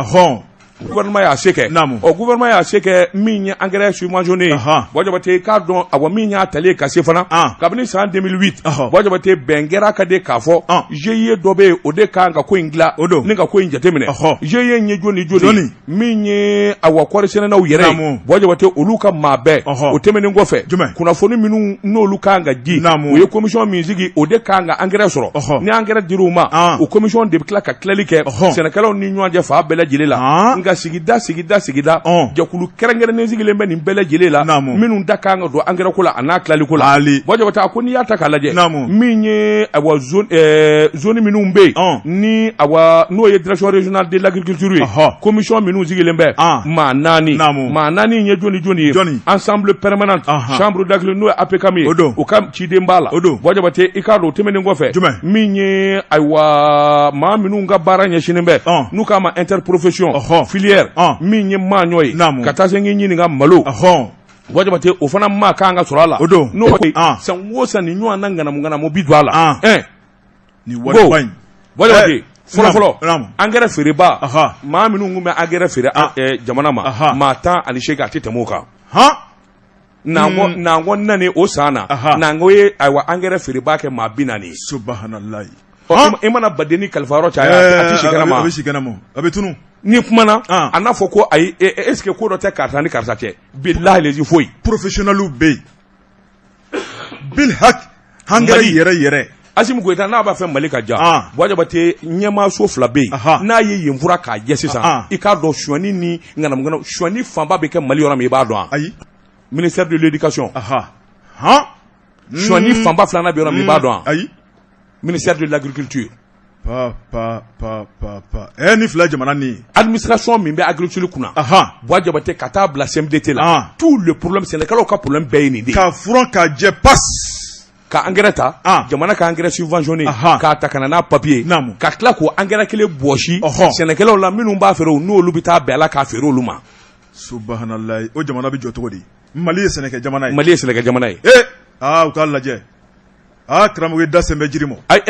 gouvernement y'a se kɛ ɔ gouvernement y'a se kɛ min ye engrais subventionné ye Buwa Jabate k'a dɔn awa min y'a talen ka se fana kabini san 2008 Buwa Jabate bɛn kɛra ka de k'a fɔ GIE dɔ bɛ yen o de kan ka ko in dilan o don ni ka ko in jateminɛ GIE in ye jɔni jɔni min ye awa kɔɔri sɛnɛnaw yɛrɛ ye Buwa Jabate olu ka maa bɛɛ o tɛmɛnen kɔfɛ kunnafoni minnu n'olu kan ka di u ye commission min sigi o de kan ka engrais sɔrɔ ni engrais dir'u ma o commission de bɛ tila ka tilali kɛ sɛnɛkɛlaw ni ɲɔgɔn cɛ fan bɛɛ lajɛlen la nka sigida sigida sigida jɛkulu kɛrɛnkɛrɛnnen sigilen bɛ nin bɛɛ lajɛlen la minnu da kan ka don engrais ko la a n'a tilaliko la Buwa Jabate a ko n'i y'a ta k'a lajɛ min ye awa zone minnu bɛ yen ni awa n'o ye direction régionale de l'agriculture ye commission minnu sigilen bɛ maa naani maa naani ye jɔni jɔni ye ensemble permanente chambre d'agriculture n'o ye APCAM ye o ka ciden b'a la Buwa Jabate i k'a dɔn o tɛmɛnen kɔfɛ min ye ayiwa maa minnu ka baara ɲɛsinnen bɛ n'u k'a ma interprofession filière min ye maɲɔ ye ka taa se k'i ɲininka malo Buwa Jabate o fana maa kan ka sɔrɔ a la o don n'o san o san nin ɲɔgɔn na ŋanamu ŋanamu bi don a la nin wari in Buwa Jabate Fɔlɔ fɔlɔ, angɛrɛ feereba, maa minnu tun bɛ angɛrɛ feere jamana ma, maa 18, a tɛ tɛmɛ o kan. Nango nani o san na, Nango ye ayiwa angɛrɛ feereba kɛ maa 40 ye. Subahanallahi. I mana badenni kalifa yɔrɔ caya, a tɛ si kɛnɛ ma. A bɛ si kɛnɛ ma, a bɛ tunun. N'i kumana, a n'a fɔ ko ayi, est ce que ko dɔ tɛ karisa ni karisa cɛ? Bilahi lezi, foyi. Professionnels bɛ yen, bil hak, angɛrɛ yɛrɛ yɛrɛ. Asimi Goyita n'a b'a fɛ Mali ka ja, Buwa Jabate, ɲɛmaaso fila bɛ yen, n'a ye yen furan k'a jɛ sisan, i k'a dɔn sonyani ni ŋanamuŋanamu, sonyani fanba bɛ kɛ Mali yɔrɔ min, i b'a dɔn? Ayi. Ministère de l'éducation. Sonyani fanba filanan bɛ yɔrɔ min, i b'a dɔn? Ayi. Ministère de l'agriculture. Pa pa pa pa pa, ɛ ni fila jamana ni Administration min bɛ agriculture kunna, Buwa Jabate, ka taa bila CMDT la, tout le problème, sɛnɛkɛlaw ka problème bɛɛ ye nin de ye. Ka furan k'a jɛ pas. Ka engrais ta, jamana ka engrais subventionné, k'a ta ka na n'a papier, ka tila k'o engrais kelen bɔsi sɛnɛkɛlaw la minnu b'a feere, n'olu bɛ taa bɛn a la k'a feere olu ma. Subahanallahi, o jamana bɛ jɔ cogo di? Mali ye sɛnɛkɛ jamana ye. Mali ye sɛnɛkɛ jamana ye. Ee, aa, u k'a lajɛ. Aa, karamɔgɔ, i da sen bɛ jiri ma. Ayi,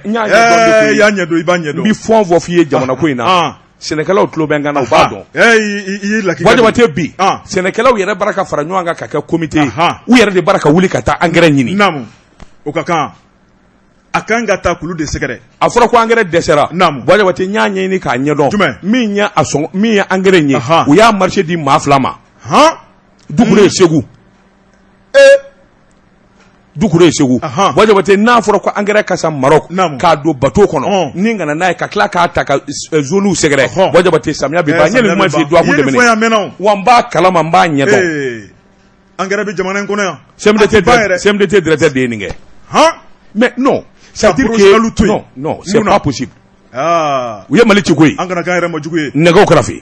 n y'a ɲɛdɔn de koyi. I y'a ɲɛdɔn, i b'a ɲɛdɔn. N bɛ fɛn o fɛn f'i ye jamana ko in na, sɛnɛkɛlaw tulo bɛ n kan na, u b'a dɔn. I ye lakika. Buwa Jabate, bi sɛnɛkɛlaw yɛrɛ bara ka fara ɲɔgɔn kan ka kɛ comité ye, u yɛrɛ de bara ka wuli ka taa engrais ɲini. Naamu, o ka kan, a kan ka taa kulu de sɛgɛrɛ. A fɔra ko engrais dɛsɛra. Buwa Jabate, n y'a ɲɛɲini k'a ɲɛdɔn. Jumɛn? Min ye a sɔngɔ, min ye engrais ye, u y'a marché di maa fila ma. Dukure ye Segu. Dukure ye Segu. Buwa Jabate, n'a fɔra ko engrais ka san Maroc k'a don bateau kɔnɔ ni ka na n'a ye, ka tila k'a ta ka zone sɛgɛrɛ, Buwa Jabate, samiya bɛ ban. N ye nin kuma f'i ye dɔgɔkun tɛmɛnen, wa n b'a kalama, n b'a ɲɛdɔn. Engrais bɛ jamana in kɔnɔ yan. CMDT directeur de ye nin kɛ. Mais non, c'est à dire que non, non, c'est pas possible. U ye Mali ci koyi. An kana k'an yɛrɛ ma jugu ye. Nɛgɛw kɛrɛfɛ.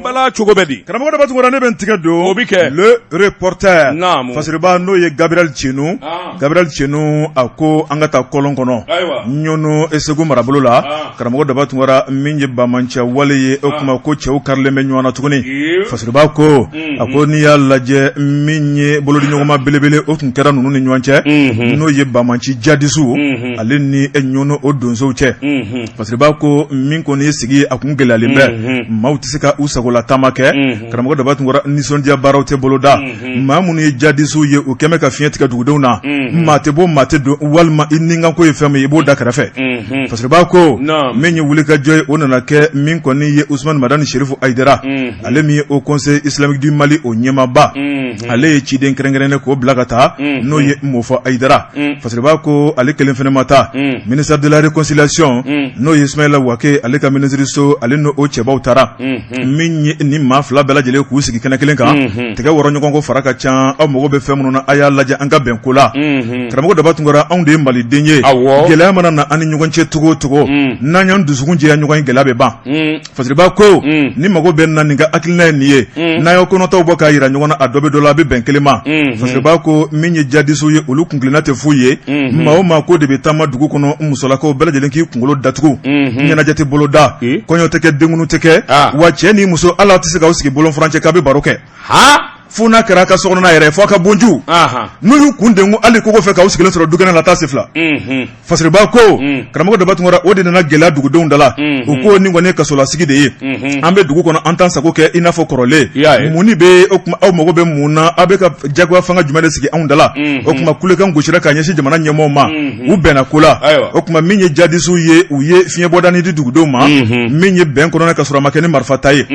Bala, cogo bɛ di? Karamɔgɔ Daba Tunkara, ne bɛ n tigɛ don. O bɛ kɛ. Le Reporter. Fasiriba, n'o ye Gabriel Tienu. Gabriel Tienu, a ko an ka taa kɔlɔn kɔnɔ. Ɲɔnɔ, Segu marabolo la. Karamɔgɔ Daba Tunkara, min ye banbaanciya wale ye, o tuma ko cɛw karilen bɛ ɲɔgɔn na tuguni. Fasiriba ko, a ko n'i y'a lajɛ, min ye bolodiɲɔgɔnma belebele, o tun kɛra ninnu ni ɲɔgɔn cɛ, n'o ye banbaanci jadisiw ale ni Ɲɔnɔ o donsow cɛ. Fasiriba ko min kɔni ye sigi, a kun gɛlɛyalen bɛ, maaw tɛ se ka u sagola taama kɛ. Karamɔgɔ Daba Tunkara, nisɔndiya baaraw tɛ boloda. Maa minnu ye jadisiw ye, u kɛmɛ ka fiɲɛ tigɛ dugudenw na, maa tɛ bɔ, maa tɛ don, walima i nikanko ye fɛn min ye, i b'o da kɛrɛfɛ. Fasiriba ko min ye wulikajɔ ye, o nana kɛ min kɔni ye Usumani Madani Serifu Ayidara, ale min ye Haut Conseil islamique du Mali o ɲɛmaaba, ale ye ciden kɛrɛnkɛrɛnnen k'o bila ka taa, n'o ye Mofa Ayidara. Fasiriba ko ale kelen fana ma taa, ministère de la réconciliation, n'o ye Ismaila Wake, ale ka minisiriso, ale n'o cɛbaw taara. Min ye ni maa fila bɛɛ lajɛlen k'u sigi kɛnɛ kelen kan, tɛgɛ wɔrɔ ɲɔgɔn kɔ fara ka ca, aw mago bɛ fɛn minnu na, a y'a lajɛ an ka bɛn ko la. Karamɔgɔ Daba Tunkara, anw de ye maliden ye, gɛlɛya mana na an ni ɲɔgɔn cɛ cogo o cogo, n'an y'an dusukun jɛya ɲɔgɔn ye, gɛlɛya bɛ ban. Fasiriba ko ni mago bɛ na, nin ka hakilina ye nin ye, n'a y'aw kɔnɔtaw bɔ k'a jira ɲɔgɔn na, a dɔ bɛ dɔ la, a bɛ bɛn kelen ma. Fasiriba ko min ye jadisiw ye, olu kuntilenna tɛ foyi ye, maa o maa ko de bɛ taama dugu kɔnɔ, musolakaw bɛɛ lajɛlen k'i kunkolo datugu, ɲɛnajɛ tɛ boloda, kɔɲɔ tɛ kɛ, denkundi tɛ kɛ, wa cɛ ni muso, ala tɛ se k'aw sigi bolon furancɛ k'a bɛ baro kɛ, fo n'a kɛra a ka sokɔnɔna yɛrɛ, fo a ka bonju. N'u y'u kun dengun hali kogo fɛ k'aw sigilen sɔrɔ dukɛnɛ la, taa se fila. Fasiriba ko karamɔgɔ Daba Tunkara, o de nana gɛlɛya dugudenw da la. U ko nin kɔni ye kasolasigi de ye, an bɛ dugu kɔnɔ, an t'an sago kɛ i n'a fɔ kɔrɔlen. Mun bɛ o tuma, aw mago bɛ mun na? Aw bɛ ka jagoya fanga jumɛn de sigi anw da la? O tuma kulekan gosira k'a ɲɛsin jamana ɲɛmɔgɔw ma, u bɛnna ko la. O tuma min ye jadisiw ye, u ye fiɲɛbɔdani di dugudenw ma, min ye bɛn kɔnɔna, ka sɔrɔ a ma kɛ ni marifa ta ye.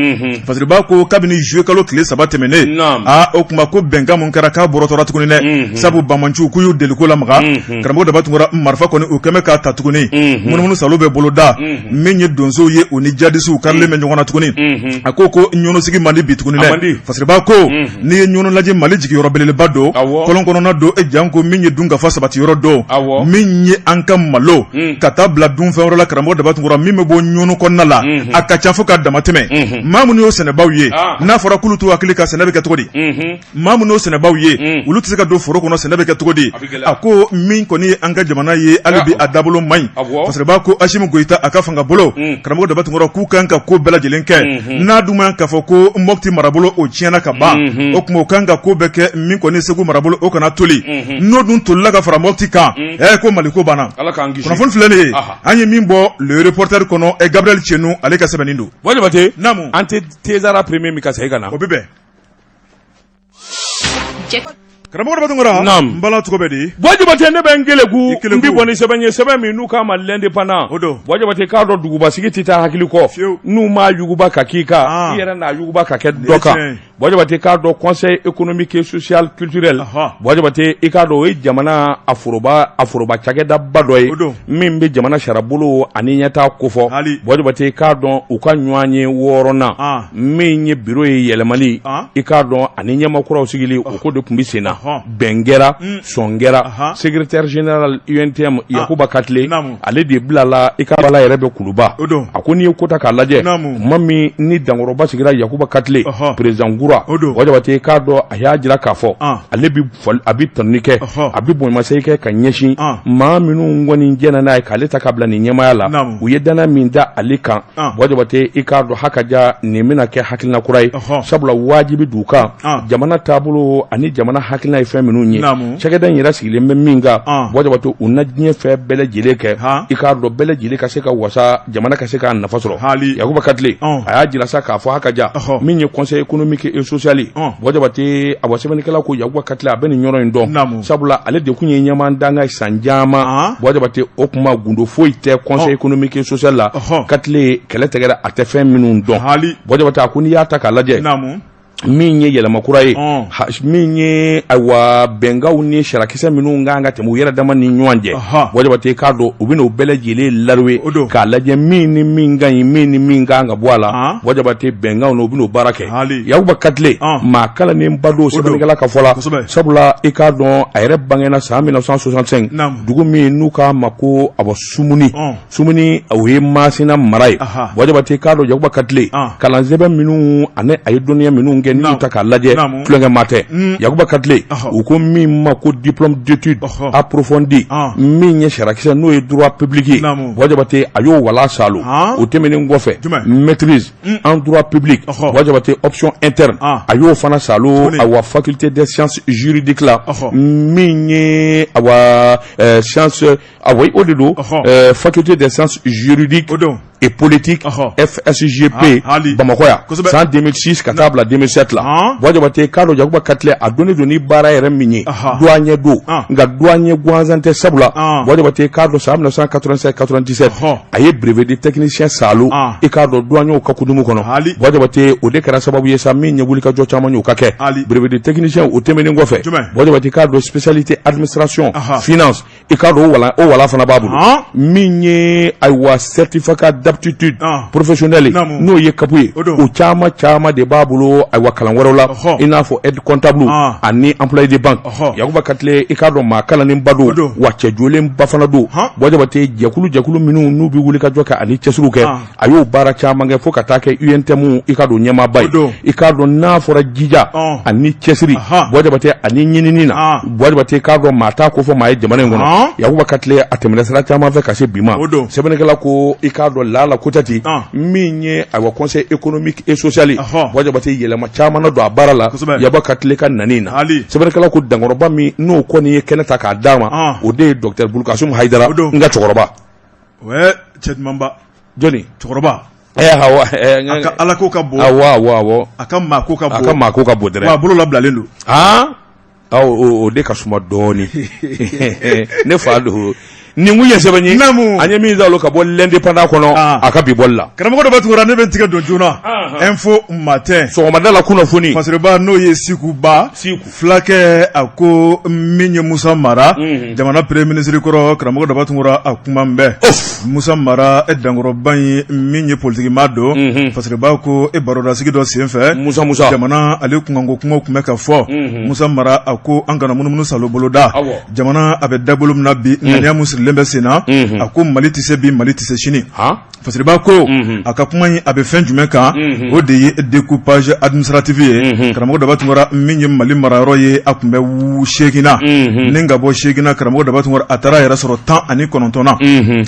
Fasiriba ko kabini juillet kalo tile 3 tɛmɛnen, aa, o tuma ko bɛnkan mun kɛra, k'a bɔrɔtɔra tuguni dɛ, sabu banbaanciw k'u y'u deliko lamaga. Karamɔgɔ Daba Tunkara, marifa kɔni u kɛmɛ k'a ta tuguni, munumunu salo bɛ boloda. Min ye donsow ye, u ni jadisiw karilen bɛ ɲɔgɔn na tuguni. A ko ko ɲɔnɔ sigi man di bi tuguni dɛ. Fasiriba ko n'i ye ɲɔnɔ lajɛ, Mali jigiyɔrɔ belebeleba don, kɔlɔn kɔnɔna don, e janko min ye dunkafa sabati yɔrɔ don, min ye an ka malo ka taa bila dunfɛn wɛrɛ la. Karamɔgɔ Daba Tunkara, min bɛ bɔ ɲɔnɔ kɔnɔna la, a ka ca fo ka damatɛmɛ. Maa minnu y'o sɛnɛbaw ye, n'a fɔra k'olu t'u hakili ka sɛnɛ bɛ kɛ cogo di? Maa minnu sɛnɛbaw ye, olu tɛ se ka don foro kɔnɔ, sɛnɛ bɛ kɛ cogo di? A ko min kɔni ye an ka jamana ye, hali bi a dabolo man ɲi. Fasiriba ko Asimi Goyita a ka fanga bolo, karamɔgɔ Daba Tunkara, k'u kan ka ko bɛɛ lajɛlen kɛ n'a dun ma k'a fɔ ko Mɔti marabolo o tiɲɛna ka ban. O tuma u kan ka ko bɛɛ kɛ min kɔni Segu marabolo, o kana toli. N'o dun tolila ka fara Mɔti kan, ko Mali ko banna. Kunnafoni filɛ nin ye, an ye min bɔ Le Reporter kɔnɔ, Gabriel Tienu ale ka sɛbɛnni don. Buwa Jabate, an tɛ thé premier min ka segin ka na. O bɛ bɛn. Karamɔgɔ Daba Tunkara, n bala, cogo bɛ di? Buwa Jabate, ne bɛ n keleku, n bɛ bɔ ni sɛbɛn ye, sɛbɛn min n'u k'a ma L'Indépendant. O don. Buwa Jabate, k'a dɔn dugubasigi tɛ taa hakili kɔ, n'u m'a yuguba ka k'i kan, i yɛrɛ n'a yuguba ka kɛ dɔ kan. Buwa Jabate, k'a dɔn Conseil économique et social culturel, Buwa Jabate, i k'a dɔn o ye jamana a foroba a foroba cakɛdaba dɔ ye min bɛ jamana sarabolo ani ɲɛtaa kofɔ. Buwa Jabate, i k'a dɔn u ka ɲɔgɔn ye wɔɔrɔnan min ye biro ye yɛlɛmali, i k'a dɔn ani ɲɛmaa kuraw sigili, o ko de tun bɛ sen na. Bɛn kɛra, sɔn kɛra. Secrétaire général UNTM Yakuba Katile, ale de bilala. I ka bala yɛrɛ bɛ Kuluba. A ko n'i ye ko ta k'a lajɛ, tuma min ni dankɔrɔba sigira Yakuba Katile, président kura, Buwa Jabate, k'a dɔn a y'a jira k'a fɔ ale bɛ a bɛ tanuni kɛ, a bɛ bonyamasegin kɛ ka ɲɛsin maa minnu kɔni jɛnna n'a ye k'ale ta ka bila nin ɲɛmaaya la, u ye danaya min da ale kan. Buwa Jabate, i k'a dɔn haka ja nin bɛna kɛ hakilina kura ye, sabula wajibi d'u kan jamana taabolo ani jamana hakilina ye fɛn minnu ye, cakɛda in yɛrɛ sigilen bɛ min kan. Buwa Jabate, u na diɲɛ fɛn bɛɛ lajɛlen kɛ, i k'a dɔn bɛɛ lajɛlen ka se ka wasa, jamana ka se k'a nafa sɔrɔ. Yakuba Katile a y'a jira sa k'a fɔ haka ja min ye Conseil économique et social ye. Buwa Jabate, a sɛbɛnnikɛla ko Yakuba Katile a bɛ nin yɔrɔ in dɔn, sabula ale de tun ye ɲɛmaa dankan ye san caman. Buwa Jabate, o kuma gundo foyi tɛ Conseil économique et social la, Katile kɛlɛ tɛgɛra a tɛ fɛn minnu dɔn. Buwa Jabate, a ko n'i y'a ta k'a lajɛ, min ye yɛlɛma kura ye, min ye ayiwa bɛnkanw ni sarakisɛ minnu kan ka tɛmɛ u yɛrɛ dama ni ɲɔgɔn cɛ, Buwa Jabate, k'a dɔn u bɛna o bɛɛ lajɛlen laruwe k'a lajɛ min ni min ka ɲi, min ni min kan ka bɔ a la. Buwa Jabate, bɛnkanw na, u bɛna o baara kɛ. Yakuba Katile, maa kalannenba don sɛbɛnnikɛla ka fɔ la, sabula i k'a dɔn a yɛrɛ bangena san 1965, dugu min n'u k'a ma ko awa Sumuni. Sumuni, o ye Masina mara ye. Buwa Jabate, k'a dɔn Yakuba Katile, kalansɛbɛn minnu ani a ye dɔnniya minnu kɛ, n'i y'u ta k'a lajɛ, tulonkɛ maa tɛ. Yakuba Katile, u ko min ma ko diplôme d'études approfondies, min ye sarakisɛ n'o ye droit public ye, Buwa Jabate, a y'o wala salo. O tɛmɛnen kɔfɛ, maîtrise en droit public, Buwa Jabate, option interne, a y'o fana salo awa faculté des sciences juridiques la, min ye awa science, awa o de don, faculté des sciences juridiques et politique, FSJP, Bamakɔ yan, san 2006 ka taa bila 2007 la. Buwa Jabate, k'a dɔn Yakuba Katile a donnen don ni baara yɛrɛ min ye, douanier don, nka douanier gansan tɛ, sabula Buwa Jabate, k'a dɔn san 1996 97, a ye brevet de technicien salo, i k'a dɔn douanier ka kudumu kɔnɔ. Buwa Jabate, o de kɛra sababu ye sa min ye wulikajɔ caman ye o ka kɛ brevet de technicien. O tɛmɛnen kɔfɛ, Buwa Jabate, k'a dɔn spécialité administration finance, i k'a dɔn o wala fana b'a bolo, min ye ayiwa certificat d'aptitude professionnelle, n'o ye CAP ye, o caman caman de b'a bolo ayiwa kalan wɛrɛw la, i n'a fɔ aide comptable ani employé de banque. Yakuba Katile, i k'a dɔn maa kalannenba don, wa cɛ jolenba fana don. Buwa Jabate, jɛkulu jɛkulu minnu n'u bɛ wulikajɔ kɛ ani cɛsiriw kɛ, a y'o baara caman kɛ fo ka taa kɛ UNTM, i k'a dɔn ɲɛmaaba ye. I k'a dɔn n'a fɔra jija ani cɛsiri, Buwa Jabate, ani ɲinini na, Buwa Jabate, k'a dɔn maa t'a ko fɔ maa ye jamana in kɔnɔ. Yakuba Katile, a tɛmɛna sira caman fɛ ka se bi ma. Sɛbɛnnikɛla ko i k'a dɔn lala kotati min ye ayiwa Conseil économique et social ye, Buwa Jabate, yɛlɛma caman na don a baara la Yakuba Katile ka nani na. Sɛbɛnnikɛla ko dankɔrɔba min n'o kɔni ye kɛnɛ ta k'a d'a ma, o de ye docteur Bulukasum Hayidara, n ka cɛkɔrɔba. Cɛ dumanba. Jɔnni? Cɛkɔrɔba. Awɔ. A ka ala ko ka bon. Awɔ, awɔ, awɔ. A ka maa ko ka bon. A ka maa ko ka bon dɛrɛ. Wa a bolo labilalen don. Aa, o de ka suma dɔɔnin, ne fa don. Nin kun ye sɛbɛn ye an ye min sɔrɔ ka bɔ L'Indépendant kɔnɔ a ka bi bɔli la. Karamɔgɔ Daba Tunkara, ne bɛ n tigɛ don joona Info Matin. Sɔgɔmada la kunnafoni. Fasiriba, n'o ye Siku Ba fulakɛ, a ko min ye Musa Mara, jamana premier ministre kɔrɔ, karamɔgɔ Daba Tunkara, a kuma bɛɛ Musa Mara e dankɔrɔba ye min ye politikimaa don. Fasiriba ko e barodasigi dɔ senfɛ, Musa Musa jamana ale kunkanko kumaw tun bɛ ka fɔ, Musa Mara a ko an kana munumunu salo boloda. Jamana a bɛ dabolo min na bi, ŋaniya min sirilen sirilen bɛ sen na, a ko Mali tɛ se bi, Mali tɛ se sini. Fasiriba ko a ka kuma in a bɛ fɛn jumɛn kan? O de ye découpage administratif ye. Karamɔgɔ Daba Tunkara, min ye Mali marayɔrɔ ye, a tun bɛ 8 na, ni ka bɔ 8 na, karamɔgɔ Daba Tunkara, a taara yɛrɛ sɔrɔ 19 na.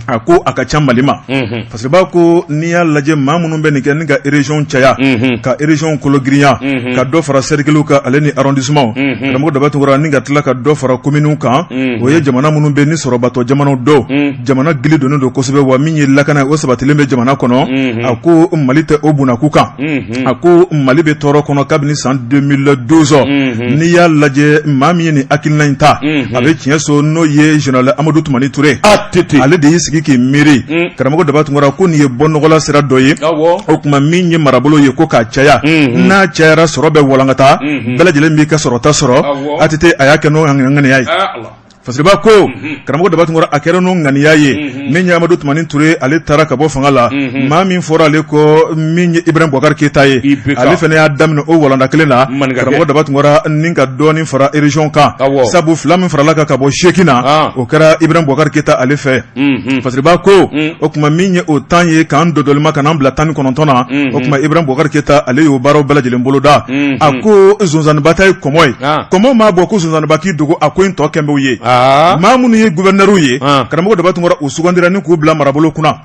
A ko a ka ca Mali ma. Fasiriba ko n'i y'a lajɛ, maa minnu bɛ nin kɛ ni ka région caya, ka région kologirinya, ka dɔ fara cercle kan ale ni arrondissement, karamɔgɔ Daba Tunkara, ni ka tila ka dɔ fara communes kan, o ye jamana minnu bɛ ni sɔrɔbatɔ jamanaw dɔw, jamana gili donnen don kosɛbɛ, wa min ye lakana ye, o sabatilen bɛ jamana kɔnɔ. A ko Mali tɛ o bunakun kan. A ko Mali bɛ tɔɔrɔ kɔnɔ kabini san 2012. N'i y'a lajɛ, maa min ye nin hakilina in ta, a bɛ tiɲɛ so, n'o ye général Amadu Tumani Ture. ATT. Ale de y'i sigi k'i miiri, karamɔgɔ Daba Tunkara, ko nin ye bɔnɔgɔla sira dɔ ye. O tuma min ye marabolo ye, ko k'a caya, n'a cayara, sɔrɔ bɛ walankata, bɛɛ lajɛlen b'i ka sɔrɔta sɔrɔ. ATT a y'a kɛ n'o ŋaniya ye. Fasiriba ko karamɔgɔ Daba Tunkara, a kɛra n'o ŋaniya ye. Min ye Amadu Tumani Ture, ale taara ka bɔ fanga la, maa min fɔra ale kɔ, min ye Ibrahim Boubacar Keita ye, ale fana y'a daminɛ o walanda kelen na, karamɔgɔ Daba Tunkara, ni ka dɔɔnin fara région kan, sabu fila min farala kan ka bɔ 8 na, o kɛra Ibrahim Boubacar Keita ale fɛ. Fasiriba ko o tuma min ye o 10 ye k'an dɔdɔlima ka n'an bila 19 na, o tuma Ibrahim Boubacar Keita, ale y'o baaraw bɛɛ lajɛlen boloda. A ko sonsanniba ta ye kɔmɔ ye, kɔmɔ maa bɔ ko sonsanniba k'i dogo, a ko in tɔ kɛn b'u ye. Maa minnu ye gouverneur ye, karamɔgɔ Daba Tunkara, u sugandira ni k'u bila marabolo kunna,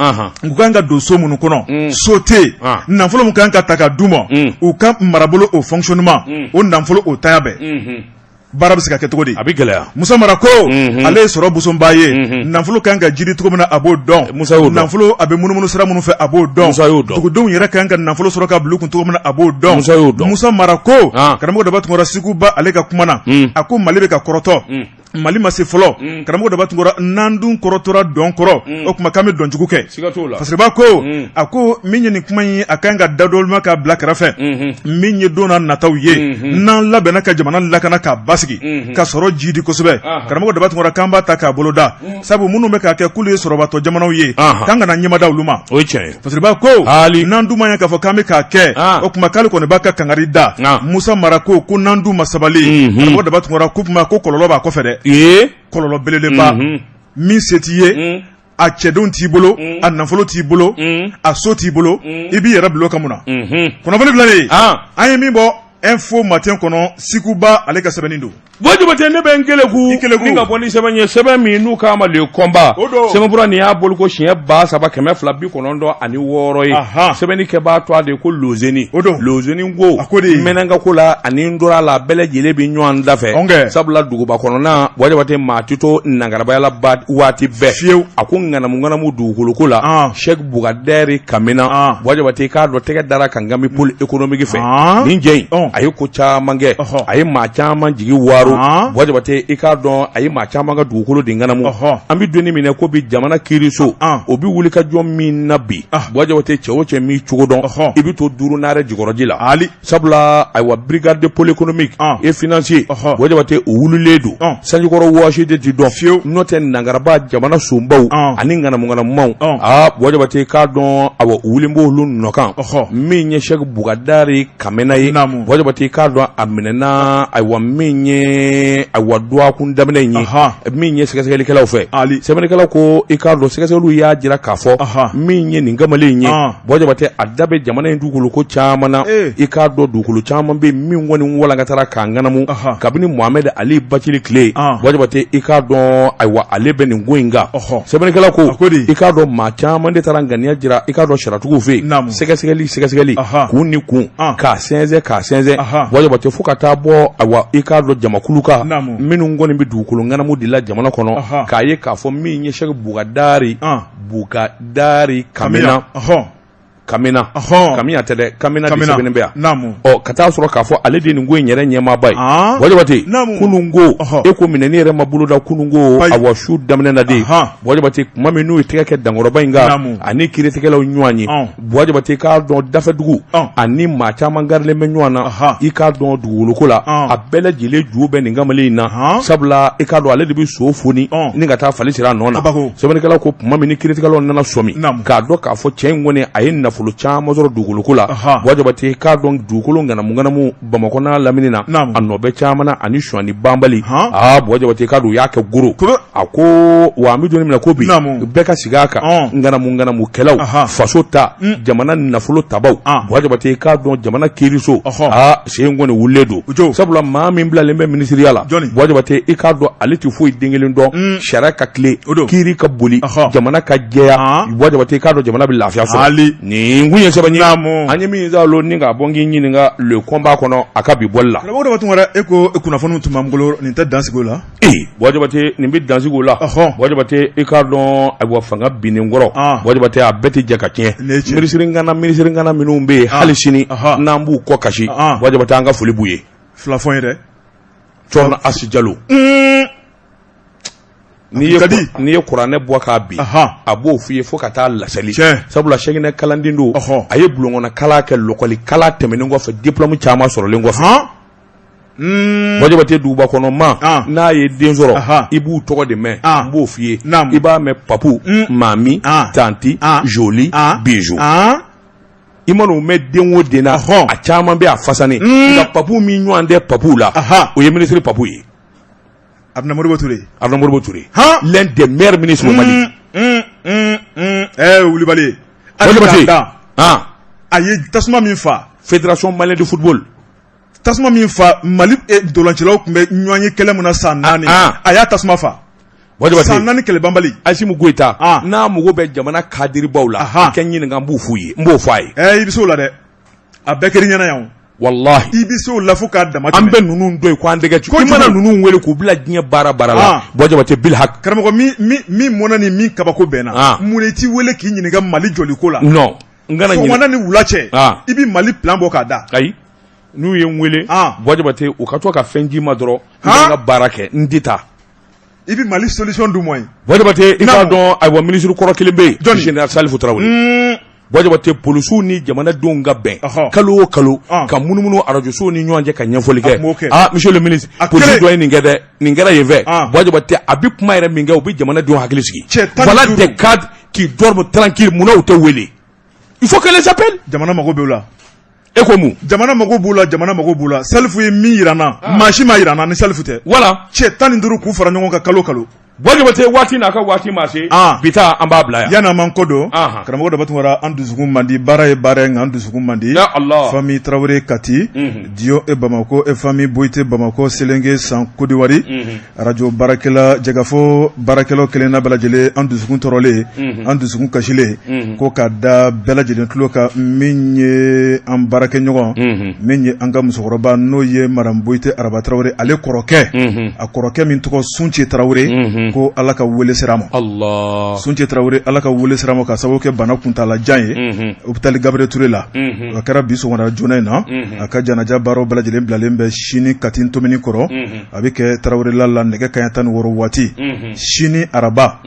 u kan ka don so minnu kɔnɔ, so tɛ yen. Nafolo min kan ka ta ka d'u ma u ka marabolo o fonctionnement, o nafolo o tanya bɛɛ, baara bɛ se ka kɛ cogo di? A bɛ gɛlɛya. Musa Mara ko ale ye sɔrɔ busonba ye, nafolo kan ka jiri cogo min na, a b'o dɔn. Musa y'o dɔn. Nafolo a bɛ munumunu sira minnu fɛ, a b'o dɔn. Musa y'o dɔn. Dugudenw yɛrɛ kan ka nafolo sɔrɔ ka bila u kun cogo min na, a b'o dɔn. Musa y'o dɔn. Musa Mara ko, karamɔgɔ Daba Tunkara, Siguba ale ka kuma na, a ko Mali bɛ ka kɔrɔtɔ, Mali ma se fɔlɔ. Karamɔgɔ Daba Tunkara, n'an dun kɔrɔtɔra dɔn kɔrɔ, o tuma k'an bɛ dɔnjugu kɛ. Fasiriba ko a ko min ye nin kuma in, a kan ka dadɔlima ka bila kɛrɛfɛ, min ye don n'a nataw ye, n'an labɛnna ka jamana lakana k'a basigi, ka sɔrɔ jidi kosɛbɛ, karamɔgɔ Daba Tunkara, k'an b'a ta k'a boloda, sabu minnu bɛ k'a kɛ k'olu ye sɔrɔbatɔ jamanaw ye, k'an kana ɲɛmada olu ma. O ye tiɲɛ ye. Fasiriba ko n'an dun ma ɲɛ k'a fɔ k'an bɛ k'a kɛ, o tuma k'ale kɔni b'a ka kangari da. Musa Mara ko ko n'an dun ma sabali, karamɔgɔ Daba Tunkara, ko kuma ko kɔlɔlɔ b'a kɔfɛ dɛ, kɔlɔlɔ belebeleba. Min se t'i ye, a cɛdenw t'i bolo, a nafolo t'i bolo, a so t'i bolo, i b'i yɛrɛ bila o kan mun na? Kunnafoni filɛ nin ye, an ye min bɔ Info Matin kɔnɔ, Siguba ale ka sɛbɛnni don. Bon Jabate, ne bɛ n keleku ni ka bɔ ni sɛbɛn ye, sɛbɛn min n'u k'a ma Le Combat. Sɛbɛnfura nin y'a bolo ko siɲɛ 3296 ye. Sɛbɛnni kɛbaa tɔgɔ de ko Lozeni. Lozeni ko n mɛnna n ka ko la ani n tora la, bɛɛ lajɛlen bɛ ɲɔgɔn da fɛ, sabula duguba kɔnɔna, Buwa Jabate, maa tɛ to nangarabaya la waati bɛɛ fiyewu. A ko ŋanamu ŋanamu dugukolo ko la, Sɛki Bukadɛri Kamina, Buwa Jabate, i k'a dɔn tɛgɛ dara kangami pôle économique fɛ. Nin jɛ in, a ye ko caman kɛ, a ye maa caman jigi waaro. Buwa Jabate, i k'a dɔn a ye maa caman ka dugukolo de ŋanamu. An bɛ don min na ko bi, jamana kiiriso o bɛ wuli ka jɔ min na bi, Buwa Jabate, cɛ o cɛ m'i cogo dɔn, i bɛ to duuru naare jukɔrɔji la. Sabula ayiwa, brigade de pôle économique et financier, Buwa Jabate, o wulilen don, sanjikɔrɔ wɔsi de ti dɔn fiyewu. N'o tɛ nangaraba jamana sonbaw ani ŋanamuŋanamumaw, aa Buwa Jabate, k'a dɔn awa, u wulilen b'olu nɔ kan. Min ye Sɛki Bukadari Kamina ye, Buwa Jabate, k'a dɔn a minɛna, ayiwa, min ye ayiwa dɔgɔkun daminɛ in ye, min ye sɛgɛsɛgɛlikɛlaw fɛ. Sɛbɛnnikɛlaw ko i k'a dɔn sɛgɛsɛgɛliw y'a jira k'a fɔ min ye nin kamalen in ye, Buwa Jabate, a da bɛ jamana in dugukolo ko caman na. I k'a dɔn dugukolo caman bɛ min kɔni walankatara k'a ŋanamu kabini Mohamɛdi Ali Bacili tile. Buwa Jabate, i k'a dɔn ayiwa, ale bɛ nin ko in kan. Sɛbɛnnikɛla ko i k'a dɔn maa caman de taara ŋaniya jira, i k'a dɔn sariyatigiw fɛ yen, sɛgɛsɛgɛli sɛgɛsɛgɛli kun ni kun, k'a sɛnsɛn k'a sɛnsɛn, Buwa Jabate, fo ka taa bɔ ayiwa, i k'a dɔn jamakulu kan minnu kɔni bɛ dugukolo ŋanamu de la jamana kɔnɔ, k'a ye k'a fɔ min ye Sɛki Bukadari Bukadari Kamina, Kamina, Kamiya tɛ dɛ, Kamina de sɛbɛnnen bɛ yan. Ɔ ka taa sɔrɔ k'a fɔ ale de nin ko in yɛrɛ ɲɛmaaba ye. Buwa Jabate, kunun ko e ko minɛni yɛrɛ ma boloda kunun ko, awa su daminɛ na de, Buwa Jabate, tuma min n'u ye tɛgɛ kɛ dankɔrɔba in kan ani kiiritigɛlaw ɲɔgɔn ye, Buwa Jabate, k'a dɔn dafɛdugu ani maa caman garilen bɛ ɲɔgɔn na, i k'a dɔn dugukolo ko la, a bɛɛ lajɛlen ju bɛ nin kamalen in na, sabula i k'a dɔn ale de bɛ so foni ni ka taa fali siri a nɔ na. Sɛbɛnnikɛlaw ko tuma min ni kiiritigɛlaw nana sɔmi k'a dɔn k'a fɔ cɛ in kɔni a ye nafolo nafolo caman sɔrɔ dugukolo la Buwa Jabate i k'a dɔn dugukolo ŋanamu ŋanamu Bamakɔ n'a lamini na a nɔ bɛ caman na ani sonyani banbali aa Buwa Jabate i k'a dɔn u y'a kɛ goro a ko wa an bɛ don min na ko bi bɛɛ ka sigi a kan ŋanamu ŋanamukɛlaw faso ta jamana nafolo tabaw Buwa Jabate i k'a dɔn jamana kiiriso aa sen kɔni wulilen don sabula maa min bilalen bɛ minisiriya la Buwa Jabate i k'a dɔn ale tɛ foyi den kelen dɔn sariya ka tilen kiiri ka boli jamana ka jɛya Buwa Jabate i k'a dɔn jamana bɛ lafiya sɔrɔ nin kun ye sɛbɛn ye an ye min zalo ni k'a bɔ k'i ɲininka le combat kɔnɔ a ka bi bɔli la karamɔgɔ Daba Tunkara e ko kunnafoniw tun b'an bolo nin tɛ dan sigi o la ee Buwa Jabate nin bɛ dan sigi o la Buwa Jabate i k'a dɔn ayiwa fanga binnen kɔrɔ Buwa Jabate a bɛɛ tɛ jɛ ka tiɲɛ minisiri ŋana minisiri ŋana minnu bɛ yen hali sini n'an b'u kɔ kasi Buwa Jabate an ka foli b'u ye fila fɔ n ye dɛ Cɔrɔnɔ Asi Jalo n'i ye kuranɛ bɔ k'a bin a b'o f'i ye fo ka taa lasali sabula Sɛkinɛ kalanden don a ye bulonkɔnɔ kalan kɛ lɔkɔli kalan tɛmɛnen kɔfɛ diplôme caman sɔrɔlen kɔfɛ Buwa Jabate duguba kɔnɔ maa n'a ye den sɔrɔ i b'u tɔgɔ de mɛn n b'o f'i ye i b'a mɛn papu mami tanti joli bijou i man'o mɛn den o den na a caman bɛ a fasanen nka papu min ɲɔgɔn tɛ papuw la o ye minisiri papu ye Haruna Modibo Ture Haruna Modibo Ture l'un des meilleurs ministres au Mali wulibali a ye tasuma min fa Fédération malienne de football tasuma min fa Mali ntolancilaw tun bɛ ɲɔgɔn ye kɛlɛ min na san 4 a y'a tasuma fa san 4 kɛlɛ banbali Asimi Goyita n'a mago bɛ jamana kadiribaw la i ka n ɲininka n b'u f'u ye n b'o fɔ a ye i bɛ se o la dɛ a bɛɛ kɛra ɲɛna yan walahi i bɛ se o la fo k'a dama an bɛ ninnu dɔn yen ko an tɛgɛ ci i mana ninnu wele k'u bila diɲɛ baara baara la Buwa Jabate bilhaki karamɔgɔ min mɔnɛ ni min kabako bɛnna mun i t'i wele k'i ɲininka Mali jɔliko la non n kana sɔgɔmada ni wula cɛ i bɛ Mali plan bɔ k'a da ayi n'u ye n wele Buwa Jabate u ka to ka fɛn di n ma dɔrɔn n ka baara kɛ n tɛ taa i bɛ Mali solution d'u ma yen Buwa Jabate i k'a dɔn ayiwa minisiri kɔrɔ kelen bɛ yen général Salifu Tarawele Buwa Jabate polisiw ni jamanadenw ka bɛn kalo o kalo ka munumunu arajosow ni ɲɔgɔn cɛ ka ɲɛfɔli kɛ ah monsieur le ministre polisi dɔ ye nin kɛ dɛ nin kɛra yen fɛ Buwa Jabate a bɛ kuma yɛrɛ min kɛ u bɛ jamanadenw hakili sigi voilà des cadres qui dorment tranquille munna u tɛ wele il faut que les appelle jamana mago b'u la e ko mun jamana mago b'u la jamana mago b'u la Salifu ye min yira n na maa si m'a yira n na ni Salifu tɛ voilà cɛ 15 k'u fara ɲɔgɔn kan kalo kalo Buwa Jabate waati n'a ka waati ma se bi ta an b'a bila yan yanni an b'an kɔ don karamɔgɔ Daba Tunkara an dusukun man di baara ye baara ye nka an dusukun man di famille Tarawele Kati Diyo e Bamakɔ e famille Boyite Bamakɔ Selenge San Kodiwari arajo baarakɛla jɛkafɔ baarakɛlaw kelenna bɛɛ lajɛlen an dusukun tɔɔrɔlen an dusukun kasilen ko ka da bɛɛ lajɛlen tulo kan min ye an baarakɛɲɔgɔn min ye an ka musokɔrɔba n'o ye madame Boyite Araba Tarawele ale kɔrɔkɛ a kɔrɔkɛ min tɔgɔ Sunce Tarawele ko Ala ka wele sera a ma Sunce Tarawele Ala ka wele sera a ma ka sababu kɛ bana kuntaalajan ye hôpital Gabriel Touré la a kɛra bi sɔgɔmada joona in na a ka janaja baaraw bɛɛ lajɛlen bilalen bɛ sini Kati Tomini kɔrɔ a bɛ kɛ Tarawelela la nɛgɛ kanɲɛ 16 waati sini araba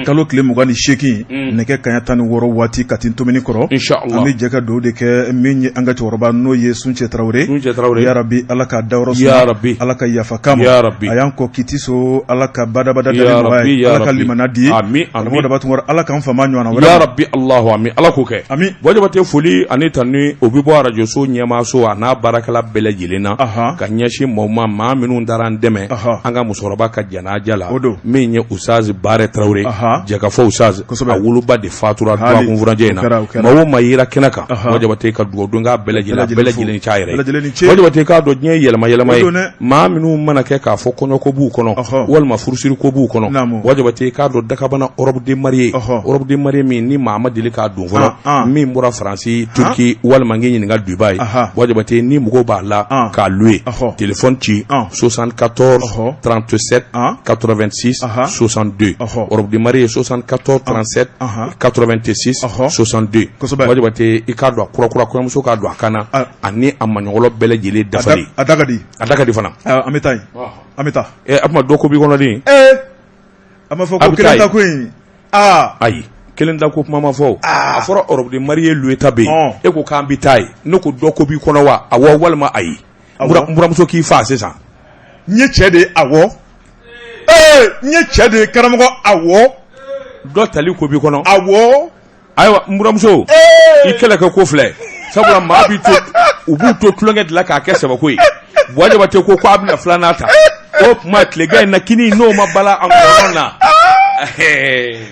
kalo tile 28 nɛgɛ kanɲɛ 16 waati Kati Tomini kɔrɔ an bɛ jɛ ka dugawu de kɛ min ye an ka cɛkɔrɔba n'o ye Sunce Tarawele yarabi Ala k'a dayɔrɔ suma Ala ka yafa k'a ma a y'an kɔ kiti so Ala ka badabada dali nɔgɔya ye Ala ka limaniya di karamɔgɔ Daba Tunkara Ala k'an fama ɲɔgɔnna wɛrɛ ma yarabi Alahu ami Ala k'o kɛ Buwa Jabate foli ani tanuni o bɛ bɔ arajoso ɲɛmaaso a n'a baarakɛla bɛɛ lajɛlen na ka ɲɛsin maaw ma maa minnu taara an dɛmɛ an ka musokɔrɔba ka janaja la min ye Usazi Bare Tarawele jɛkafɔ Usazi a woloba de fatura dɔgɔkun furancɛ in na maa o maa yera kɛnɛ kan Buwa Jabate ka dugawu don k'a bɛɛ lajɛlen bɛɛ lajɛlen c'a yɛrɛ Buwa Jabate k'a dɔn diɲɛ yɛlɛma yɛlɛma ye maa minnu mana kɛ k'a fɔ kɔɲɔko b'u kɔnɔ walima furusiri ko b'u kɔnɔ Buwa Jabate k'a dɔn dakabana robe de mariée robe de mariée min ni maa ma deli k'a don fɔlɔ min bɔra Faransi Turquie walima n k'i ɲininka Dubaï Buwa Jabate ni mɔgɔw b'a la k'a louer téléphone ci 74 37 86 62 robe de mariée 74 37 86 62 Buwa Jabate i k'a don a kura kura kɔɲɔmuso k'a don a kan na ani a maɲɔgɔlɔ bɛɛ lajɛlen dafalen a da ka di a da ka di fana an bɛ taa yen an bɛ taa a tuma dɔ ko b'i kɔnɔ den a ma fɔ ko kelen ta ko in aa ayi kelen ta ko kuma ma fɔ a fɔra robe de mariée louer ta bɛ yen e ko k'an bɛ taa yen ne ko dɔ ko b'i kɔnɔ wa awɔ walima ayi n buramuso k'i faa sisan n ye cɛ de ye awɔ ee n ye cɛ de ye karamɔgɔ awɔ dɔ tali ko b'i kɔnɔ awɔ Ayiwa n buramuso, i kɛlɛ kɛ ko filɛ, sabula maa b'i to, u b'u to tulonkɛ de la k'a kɛ sɛbɛko ye. Buwa Jabate ko a bɛna filanan ta, o tuma tilegan in na kini n'o ma bala a ngɔnɔ na.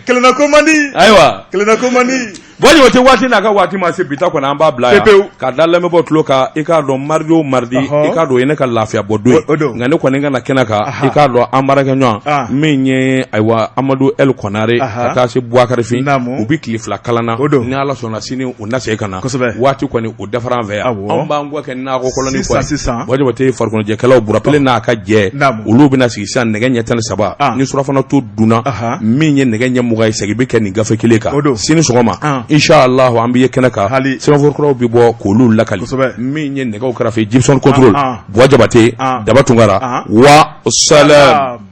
Kelenna ko man di. Ayiwa, kelenna ko man di. Buwa Jabate, waati n'a ka waati ma se, bi ta kɔni an b'a bila yan ka da lamɛnbaaw tulo kan. I k'a dɔn, mardi o mardi, i k'a dɔn, o ye ne ka lafiya bɔ don ye. Nka ne kɔni ka na kɛnɛ kan, i k'a dɔn, an baarakɛɲɔgɔn min ye, ayiwa, Amadu El Konare ka taa se Buwakarifin, u bɛ tile 2 kalan na. Ni Ala sɔnna, sini u na segin ka na. Waati kɔni o dafara an fɛ yan, anw b'an kɔ kɛ nakɔ kɔlɔni kɔ. Sisan Buwa Jabate, farikoloɲɛnajɛkɛlaw Burapele n'a ka jɛ, olu bɛna sigi sisan nɛgɛ ɲɛ 13. Ni surafana to dunna, min ye nɛgɛ ɲɛ 20 ye, segin bɛ kɛ nin gafe kelen kan sini sɔgɔma, inshallah, an bɛ ye kɛnɛ kan. Sɛbɛnfura kuraw bɛ bɔ k'olu lakali. Min ye nɛgɛw kɛrɛfɛ, Gibson contrôle, Buwa Jabate, Daba Tunkara, wa salam.